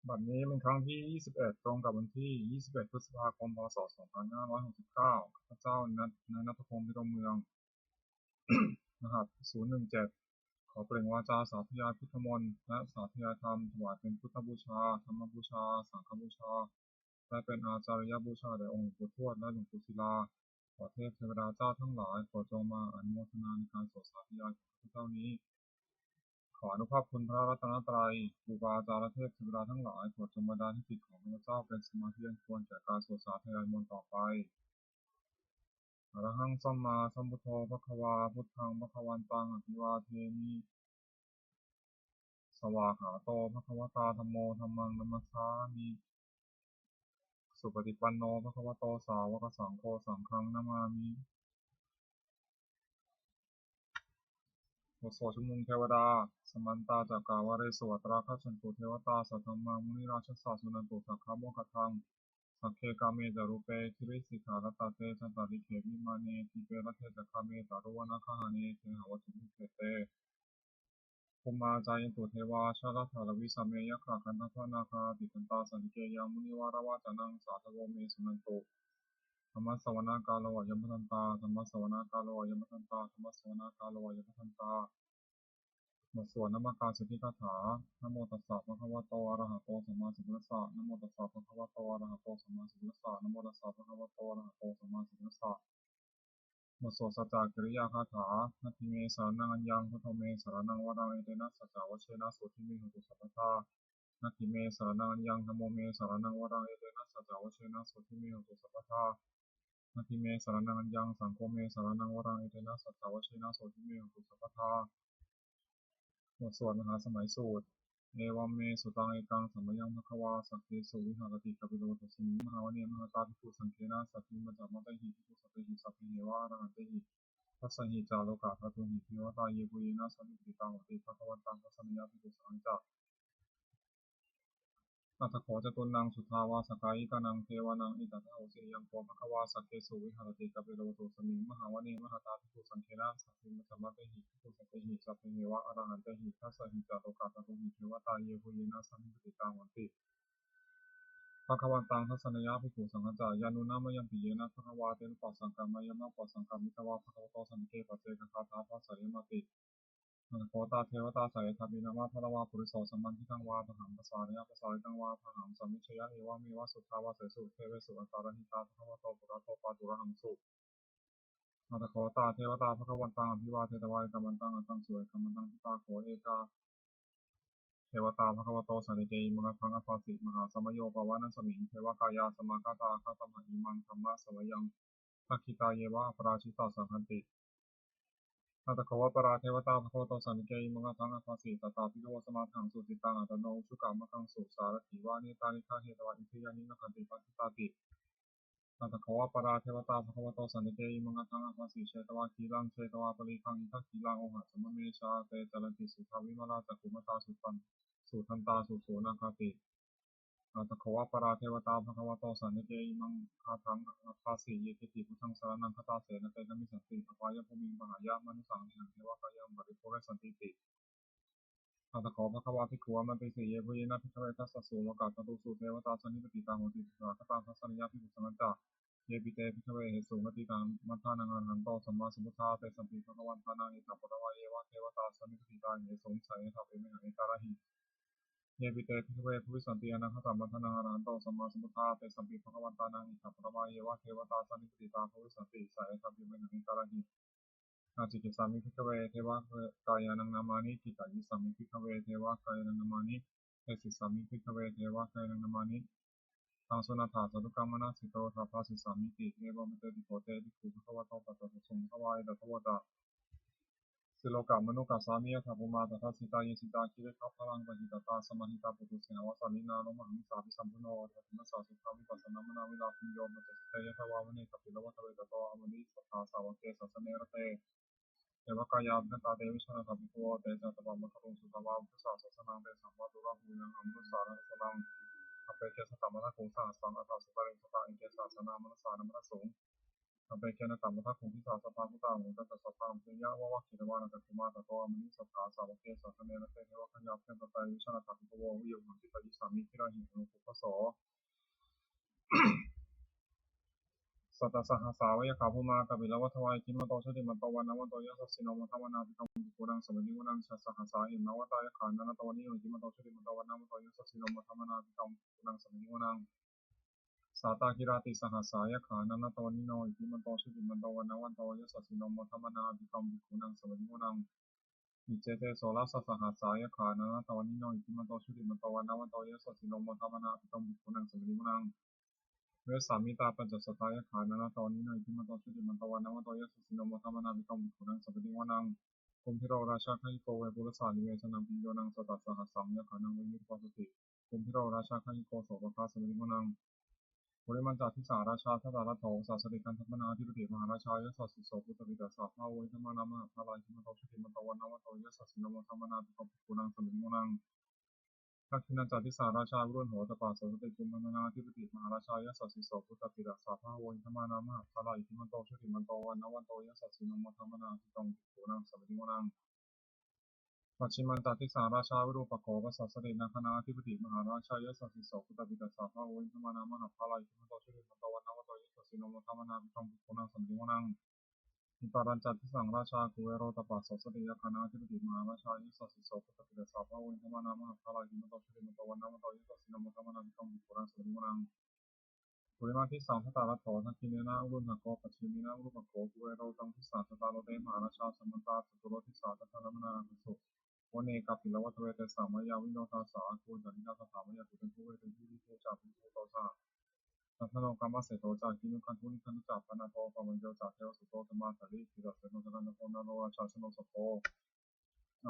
ບັດນີ້ແມ່ນຄັ້ງທີຊາວເອັດ ຕຣົງກັບວັນທີຊາວເອັດ ພຶດສະພາຄົມ ພ.ສ. ສອງພັນຫ້າຮ້ອຍຫົກສິບເກົ້າ ຂ້າພະເຈົ້າ ນາຍ ນາຍນັດທະພົງ ພິລົມເມືອງ ລະຫັດ ສູນໜຶ່ງເຈັດ ຂໍເປັ່ງວາຈາສາທະຍາຍພຸດທະມົນ ແລະ ສາທະຍາຍທຳ ຖວາຍເປັນພຸດທະບູຊາ, ທຳມະບູຊາ, ສັງຄະບູຊາ ແລະ ເປັນອາຈາລິຍະບູຊາແດ່ອົງຫຼວງປູ່ທວດ ແລະ ຫຼວງປູ່ສິລາ. ຂໍເທບເທວະດາເຈົ້າທັງຫຼາຍ ໂປດຈົ່ງມາອະນຸໂມທະນາໃນການສວດສາທະຍາຍຂອງຂ້າພະເຈົ້ານີ້. ຂໍອານຸພາບຄຸນພະລັດຕະນະໄຕ, ຄູບາອາຈານ ແລະ ເທບເທວະດາທັງຫຼາຍ ໂປດຈົ່ງບັນດານໃຫ້ຈິດຂອງຂ້າພະເຈົ້າເປັນສະມາທິອັນຄວນແກ່ການສວດສາທະຍາຍມົນຕໍ່ໄປ. ອະລະຫັງ ສຳມາສຳພຸດໂທ ພະຄະວາ ພຸດທັງ ພະຄະວັນຕັງ ອະພິວາເທມິ. ສະວາຫາໂຕ ພະຄະວະຕາ ທຳໂມ ທຳມັງ ນະມັດສາມິ. ສຸປະຕິປັນໂນ ພະຄະວະໂຕ ສາວະກະສັງໂຄ ສັງຄັງ ນະມາມິ. ບົດສວດຊຸມນຸມເທວະດາ. ສະມັນຕາ ຈັກກະວາເລສຸ ອັດຕະລາຄັດສັນຕຸ ເທວະຕາ ສັດທຳມະ ມຸນີຣາຊະສາ ສຸນັນຕຸ ສັກຂະໂມຄະທັງ. ສັກເຂ ກາເມ ຈະ ຣູເປ ກິຣິສິກຂາຣະຕະເຕ ຈະຕະລິກເຂ ວິມາເນ ດີເປ ຣະເທ ຈະ ຄາເມ ຕາລຸ ວະນະຄະຫາເນ ເກຫະວັດຖຸ ວິເຄເຕ ພູມາ ຈາຍັນຕຸ ເທວາ ຈາລະຖາລະວິ ສະເມ ຍັກຂະ ກັນທະພະນາຄາ ຕິດທັນຕາ ສັນຕິເກ ຍາມຸນີວາລະວາຈະນັງ ສາທະໂວ ເມ ສຸນັນຕຸ. ທຳມະສະວະນະກາໂລ ອາຍັມພະທັນຕາ ທຳມະສະວະນະກາໂລ ອາຍັມພະທັນຕາ ທຳມະສະວະນະກາໂລ ອາຍັມພະທັນຕາ. ບົດສວດນະມະການສິດທິຄາຖາ. ນະໂມຕັດສະ ພະຄະວະໂຕ ອະລະຫະໂຕ ສຳມາສຳພຸດທັດສະ ນະໂມຕັດສະ ພະຄະວະໂຕ ອະລະຫະໂຕ ສຳມາສຳພຸດທັດສະ ນະໂມຕັດສະ ພະຄະວະໂຕ ອະລະຫະໂຕ ສຳມາສຳພຸດທັດສະ. ບົດສວດສັດຈະກິລິຍາຄາຖາ. ນະທິເມ ສະຣະນັງ ອັນຍັງ ພຸດໂທ ເມ ສະຣະນັງ ວະລັງ ເອເຕນະ ສັດຈະວະເຊນະ ໂສທິ ເມ ໂຫຕຸ ສັບພະທາ. ນະທິເມ ສະຣະນັງ ອັນຍັງ ທຳໂມ ເມ ສະຣະນັງ ວະລັງ ເອເຕນະ ສັດຈະວະເຊນະ ໂສທິ ເມ ໂຫຕຸ ສັບພະທາ. ນະທິເມ ສະຣະນັງ ອັນຍັງ ສັງໂຄ ເມ ສະຣະນັງ ວະລັງ ເອເຕນະ ສັດຈະວະເຊນະ ໂສທິ ເມ ໂຫຕຸ ສັບພະທາ. ບົດສວດມະຫາສະໄໝສູດ. ເອວັມ ເມ ສຸຕັງ ເອກັງ ສະມະຍັງ ພະຄະວາ ສັກເກສຸ ວິຫາຣະຕິ ກາປິໂລ ໂຕ ສະມິງ ມະຫາວະເນ ມະຫະຕາ ພິກຂຸ ສັງເຂນະ ສັກຄີ ປັນຈະມາເຕຫິ ພິກຂຸສັກເກຫິ ສັບເພ ເຫວະ ອະລະຫັນເຕຫິ ທັດສະຫິ ຈາໂລກະທາຕຸຫິ ເທວະຕາເຍ ພູເຍນະ ສັນນິປະຕິຕາ ໂຫຕິ ພະຄະວັນຕັງ ທັດສະນະຍາ ພິກຂຸ ສັງຄັນຈະ. ອັດຖະໂຂ ຈະຕຸນນັງ ສຸດທາວາສະກາຍິການັງ ເທວານັງ ເອຕະທະໂຫສີ ຍັງໂກ ພະຄະວາ ສັກເກສຸ ວິຫາຣະຕິ ກາປິໂລ ໂຕ ສະມິງ ມະຫາວະເນ ມະຫະຕາ ພິກຂຸ ສັງເຂນະ ສັກຄີ ປັນຈະມາເຕຫິ ພິກຂຸສັກເກຫິ ສັບເພ ເຫວະ ອະລະຫັນເຕຫິ ທັດສະຫິ ຈາໂລກະທາຕຸຫິ ເທວະຕາເຍ ພູເຍນະ ສັນນິປະຕິຕາ ໂຫຕິ ພະຄະວັນຕັງ ທັດສະນະຍາ ພິກຂຸ ສັງຄັນຈະ. ຍານຸນະ ມະຍັມປິ ເຍນະ ພະຄະວາ ເຕນະ ປະສັງກາມາຍາມະ ປະສັງກາມິຕວາ ພະຄະວະໂຕ ສັນຕິເກ ປັດເຈກະຄາຖາ ພາສະເຍມະຕິ. ອັດຖະໂຄ ຕາເທວະຕາ ສາເອທາປິ ນາມະ ພະລະວາ ປຸລິໂສ ສະມັນທິທັງວາ ທະຫັງ ປະສາລະຍະ ປະສາລິຕັງວາ ທະຫັງ ສາມິດຊະຍະ ເອວະເມວະ ສຸດທາວາ ເສສຸ ເທເວສຸ ອັດຕາລະຫິຕາ ພະຄະວະໂຕ ປຸຣະໂຕ ປາຕຸລະຫັງສຸ. ອັດຖະໂຄ ຕາເທວະຕາ ພະຄະວັນຕັງ ອະພິວາເທຕະວາ ເອກະມັນຕັງ ອາຄັງສຸ ເອກະມັນຕັງ ພັດຕາໂຂ ເອກາ ເທວະຕາ ພະຄະວະໂຕ ສັນຕິເກ ອິມັງ ອະທັງ ອະພາສີ ມະຫາສະມະໂຍ ປະວານະສະມິງ ເທວະກາຍາ ສະມາຄາຕາ ຄະຕະມະ ອິມັງ ທຳມະສະວະຍັງ ທັກຂິຕາເຍວະ ອະປະຣາຊິຕາ ສັງຄັນຕິ. ອັດຖະໂຄ ອະປະຣາເທວະຕາ ພະຄະວະໂຕ ສັນຕິເກ ອິມັງ ອະທັງ ອະພາສີ ຕະຕາພິກຂະເວ ສະມາທະຫັງ ສຸຈິດຕັງ ອາຕະໂນ ອຸຊຸກະ ອະມັກຂັງ ສຸ ສາຣະຖີ ວາ ເນຕານິ ຄະ ເຫຕວາ ອິນທະຍານິ ລັກຂັນຕິ ປັດທິຕາຕິ. ອັດຖະໂຄ ອະປະຣາເທວະຕາ ພະຄະວະໂຕ ສັນຕິເກ ອິມັງ ອະທັງ ອະພາສີ ເຊຕະວາ ຄີລັງ ເຊຕະວາ ປະລີຄັງ ອິນທະຄີລັງ ໂອຫະ ສະມະເມ ຊາເຕ ຈະລັນຕິ ສຸທາວິມະລາ ຈັກຂຸມະຕາ ສຸຕັນ ສຸທັນຕາ ສຸໂສນາຄາຕິ. ອັດຖະໂຄ ອະປະຣາເທວະຕາ ພະຄະວະໂຕ ສັນຕິເກ ອິມັງ ອະທັງ ອະພາສີ ເຍເກ ຕິ ພຸດທັງ ສະຣະນັງ ຄະຕາເສນະ ເຕ ກະມິສສັນຕິ ອະປາຍະພູມິງ ປະຫາຍະ ມະນຸສາ ວິຫັງ ເທວະກາຍັງ ປະລິໂພເຣສັນຕິ ຕິ. ອັດຖະໂຄ ພະຄະວາ ພິກຂຸ ອາມັນຕິ ເສ ເຍ ພູເຍນະ ພິກຂະເວ ທັດສະ ໂສ ໂລກາ ທາຕຸ ສຸ ເທວະຕາ ສັນນິປະຕິຕາ ໂຫຕິ ສະຖາຄະຕາ ທັດສະນະຍາ ພິກຂຸ ສັງຄັນຈະ. ເຍ ປິ ເຕ ພິກຂະເວ ເຫສຸ ອະຕີຕະມັດຖານັງ ອະລະຫັນໂຕ ສຳມາສຳພຸດທາ ເຕສັມປິ ພະຄະວັນຕານັງ ເອຕະປະຕະມະ ເອວະ ເທວະຕາ ສັນນິປະຕິຕາ ເຫສຸ ສະເອທາ ເອ ມະ ເອກາລະຫິ ເຍ ປິ ເຕ ພິກຂະເວ ພູວິສສັນຕິ ອະນາຄະຕະມັດຖານັງ ອະລະຫັນໂຕ ສຳມາສຳພຸດທາ ເຕສັມປິ ພະຄະວັນຕານັງ ເອຕະປະຕະມະ ເອວະ ເທວະຕາ ສັນນິປະຕິຕາ ພູວິສສັນຕິ ສະເອທາ ເອ ມະ ເອກາລະຫິ ອາຈິກິດສາມິ ພິກຂະເວ ເທວະກາຍານັງ ນາມານິ ກິກກາຍິດສາມິ ພິກຂະເວ ເທວະກາຍານັງ ນາມານິ ເດສິດສາມິ ພິກຂະເວ ເທວະກາຍານັງ ນາມານິ ທັງສຸນັດຖາ ສາທຸກັງ ມະນະສິໂຕ ທາພາສິດສາມິ ຕິ ເອວະເມ ເຕ ພິກຂະເຕ ພິກຂຸ ພະຄະວະໂຕ ພະຄະວະໂຕ ພະຄະວະໂຕ ພະຄະວະໂຕ ພະຄະວະໂຕ ສາທຸກາ ສາທຸກາ ສິໂລກະມະນຸກາສາມິ ຍະຖາພູມາ ຕະທະສິຕາ ກິເລທະພະລັງ ປະຫິຕະຕາ ສະມະຫິຕາ ປຸຕຸເສນະ ວະສາລີນາ ໂລມະຫັງສາ ອະພິສຳພຸນໂນ ອາທາປິມະສາ ສຸຂາວິປັດສະນາ ມະນາວິລາ ພິນໂຍ ປັນຈະສິດເຕ ຍະທະວາ ວະເນ ກະປິລະວະທະເວ ຕະໂຕ ອາມະນິ ສັດທາ ສາວະເກ ສາສະເນ ຣະເຕ ເອວະກາຍາ ວະກັນຕາ ເຕ ວິຊານາຄາ ພິກຂະໂວ ເຕ ຈະຕະປະມັງຄະລຸງ ສຸຕວາ ພຸດທະສາ ສາສະນັງ ເຕສັງ ວາຕຸລະຫູຍັງ ອາມະນຸສາ ອາມະນຸສານັງ ອາເປເກ ສະຕະມະນະກຸງ ສະຫັດສັງ ອັດຖະ ສຸປະລິງ ສະຕະ ເອເກ ສະ ສະນາ ມະນະສາ ນະມະນະສຸງ Sabbe kena taṃ vata kumbhīsā sabbā bhūtā ahuṃ tassa sabbā ahuṃ. Yeva vā khetvā rakkhantu mārā tato vā munissarā sāvake sāsane rate devakāyā abhikkantā te vijānātha bhikkhavo aviyyāvahaṃ cittayissāmi girāhi anupubbaso. Sattasahassā va yakkhā bhummā kāpilavatthavā iddhimanto jutimanto vaṇṇavanto yasassino modamānā abhikkāmuṃ bhikkhūnaṃ samitiṃ vanaṃ. Chasahassā hemavatā yakkhā nānattavaṇṇino iddhimanto jutimanto vaṇṇavanto yasassino modamānā abhikkāmuṃ bhikkhūnaṃ samitiṃ vanaṃ. Sātāgirā tisahassā yakkhā nānattavaṇṇino iddhimanto jutimanto vaṇṇavanto yasassino modamānā abhikkāmuṃ bhikkhūnaṃ samitiṃ vanaṃ. Iccete soḷasasahassā yakkhā nānattavaṇṇino iddhimanto jutimanto vaṇṇavanto yasassino modamānā abhikkāmuṃ bhikkhūnaṃ samitiṃ vanaṃ. Vessāmittā pañcasatā yakkhā nānattavaṇṇino iddhimanto jutimanto vaṇṇavanto yasassino modamānā abhikkāmuṃ bhikkhūnaṃ samitiṃ vanaṃ. Kumbhīro rājagahiko vepullassa nivesanaṃ bhiyyo naṃ satasahassaṃ yakkhānaṃ payirupāsati. Kumbhīro rājagahiko sopāga samitiṃ vanaṃ. Purimañca disā rājā dhataraṭṭho sāsati gandhabbānaṃ ādhipati mahārājā yasassi so. Puttāpi tassa bahavo indanāmā mahabbalā iddhimanto jutimanto vaṇṇavanto yasassino modamānā abhikkāmuṃ bhikkhūnaṃ samitiṃ vanaṃ. Dakkhiṇañca disā rājā virūḷho tappasāsati kumbhaṇḍānaṃ ādhipati mahārājā yasassi so. Puttāpi tassa bahavo indanāmā mahabbalā iddhimanto jutimanto vaṇṇavanto yasassino modamānā abhikkāmuṃ bhikkhūnaṃ samitiṃ vanaṃ. Pacchimañca disā rājā virūpakkho pasāsati nāgānaṃ ādhipati mahārājā yasassi so. Puttāpi tassa bahavo indanāmā mahabbalā iddhimanto jutimanto vaṇṇavanto yasassino modamānā abhikkāmuṃ bhikkhūnaṃ samitiṃ vanaṃ. Uttarañca disaṃ rājā kuvero tappasāsati yakkhānaṃ ādhipati mahārājā yasassi so. Puttāpi tassa bahavo indanāmā mahabbalā iddhimanto jutimanto vaṇṇavanto yasassino modamānā abhikkāmuṃ bhikkhūnaṃ samitiṃ vanaṃ. Purimaṃ disaṃ dhataraṭṭho dakkhiṇena virūḷhako pacchimena virūpakkho kuvero uttaraṃ disā. Cattāro te mahārājā samantā caturo disā daddallamānā aṭṭhaṃsu vane kāpilavatthave. Tesaṃ māyāvino dāsā āgū vañcanikā saṭhā māyā kuṭeṇḍu veṭeṇḍu viṭū ca viṭuṭo saha candano kāmaseṭṭho ca kinnughaṇḍu nighaṇḍu ca panādo opamañño ca devasūto camāddharī cittaseno ca gandhabbo naḷo rājā janosabho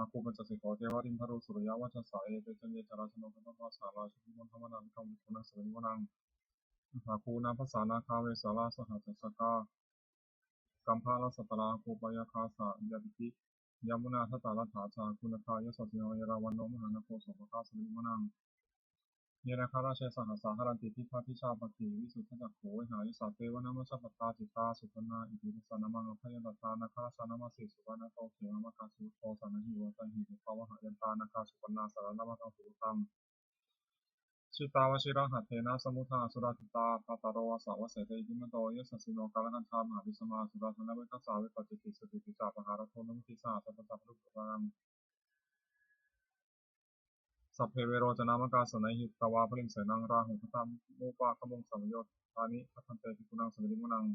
āgū pañcasikho ceva timbarū suriyavacchasā. Ete caññe ca rājāno gandhabbā saha rājubhi modamānā abhikkāmuṃ bhikkhūnaṃ samitiṃ vanaṃ. Athāgū nābhasā nāgā vesālā sahatacchakā kambalassatarā āgū pāyāgā saha ñātibhi. Yāmunā dhataraṭṭhā ca āgū nāgā yasassino erāvaṇo mahānāgo sopāga samitiṃ vanaṃ. Ye nāgarāje sahasā haranti dibbā dijā pakkhi visuddhacakkhū vehāyasā. Te vanamajjhapattā cittā supaṇṇā iti tesa nāmaṃ. Abhayantadā nāgarājānamāsi supaṇṇato khemamakāsi buddho saṇhāhi vācāhi upavhayantā nāgā supaṇṇā saraṇamakaṃsu buddhaṃ. Jitā vajirahatthena samuddaṃ asurā sitā. Bhātaro vāsavassete iddhimanto yasassino. Kālakañjā mahābhismā asurā dānaveghasā. Vepacitti sucitti ca pahārādo namucī saha. Sabbe ca bhātaro sabbe verocanāmakā. Sannayhitvā baliṃ senaṃ rāhubhaddamupāgamuṃ. Samayodāni bhaddante bhikkhūnaṃ samitiṃ vanaṃ.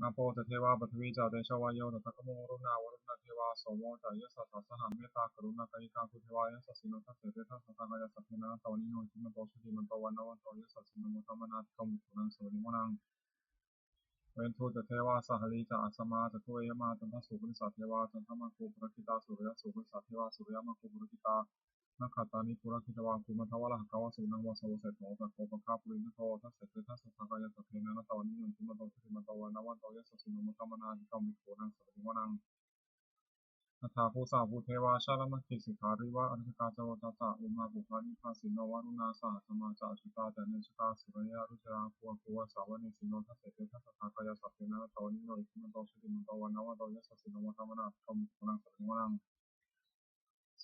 Āpo ca devā paṭhavī ca tejo vāyo tadāgamuṃ. Varuṇā vāruṇā devā somo ca yasasā saha. Mettākaruṇākāyikā āgū devā yasassino. Dasete dasadhā kāyā sabbe nānattavaṇṇino iddhimanto jutimanto vaṇṇavanto yasassino modamānā abhikkāmuṃ bhikkhūnaṃ samitiṃ vanaṃ. Veṇḍū ca devā sahalī ca asamā ca duve yamā. Candassūpanisā devā candamāgū purakkhitā. Suriyassūpanisā devā suriyamāgū purakkhitā. Nakkhattāni purakkhitvā āgū mandavalāhakā. Vasūnaṃ vāsavo seṭṭho candimāgū purindado. Dasete dasadhā kāyā sabbe nānattavaṇṇino iddhimanto jutimanto vaṇṇavanto yasassino modamānā abhikkāmuṃ bhikkhūnaṃ samitiṃ vanaṃ. Athāgū sahabhū devā jalamaggisikhāriva. Ariṭṭhakā ca rojā ca ummāpupphanibhāsino. Varuṇā sahadhammā ca accutā ca anejakā. Sūleyyarucirā āgū āgū vāsavanesino. Dasete dasadhā kāyā sabbe nānattavaṇṇino iddhimanto jutimanto vaṇṇavanto yasassino modamānā abhikkāmuṃ bhikkhūnaṃ samitiṃ vanaṃ.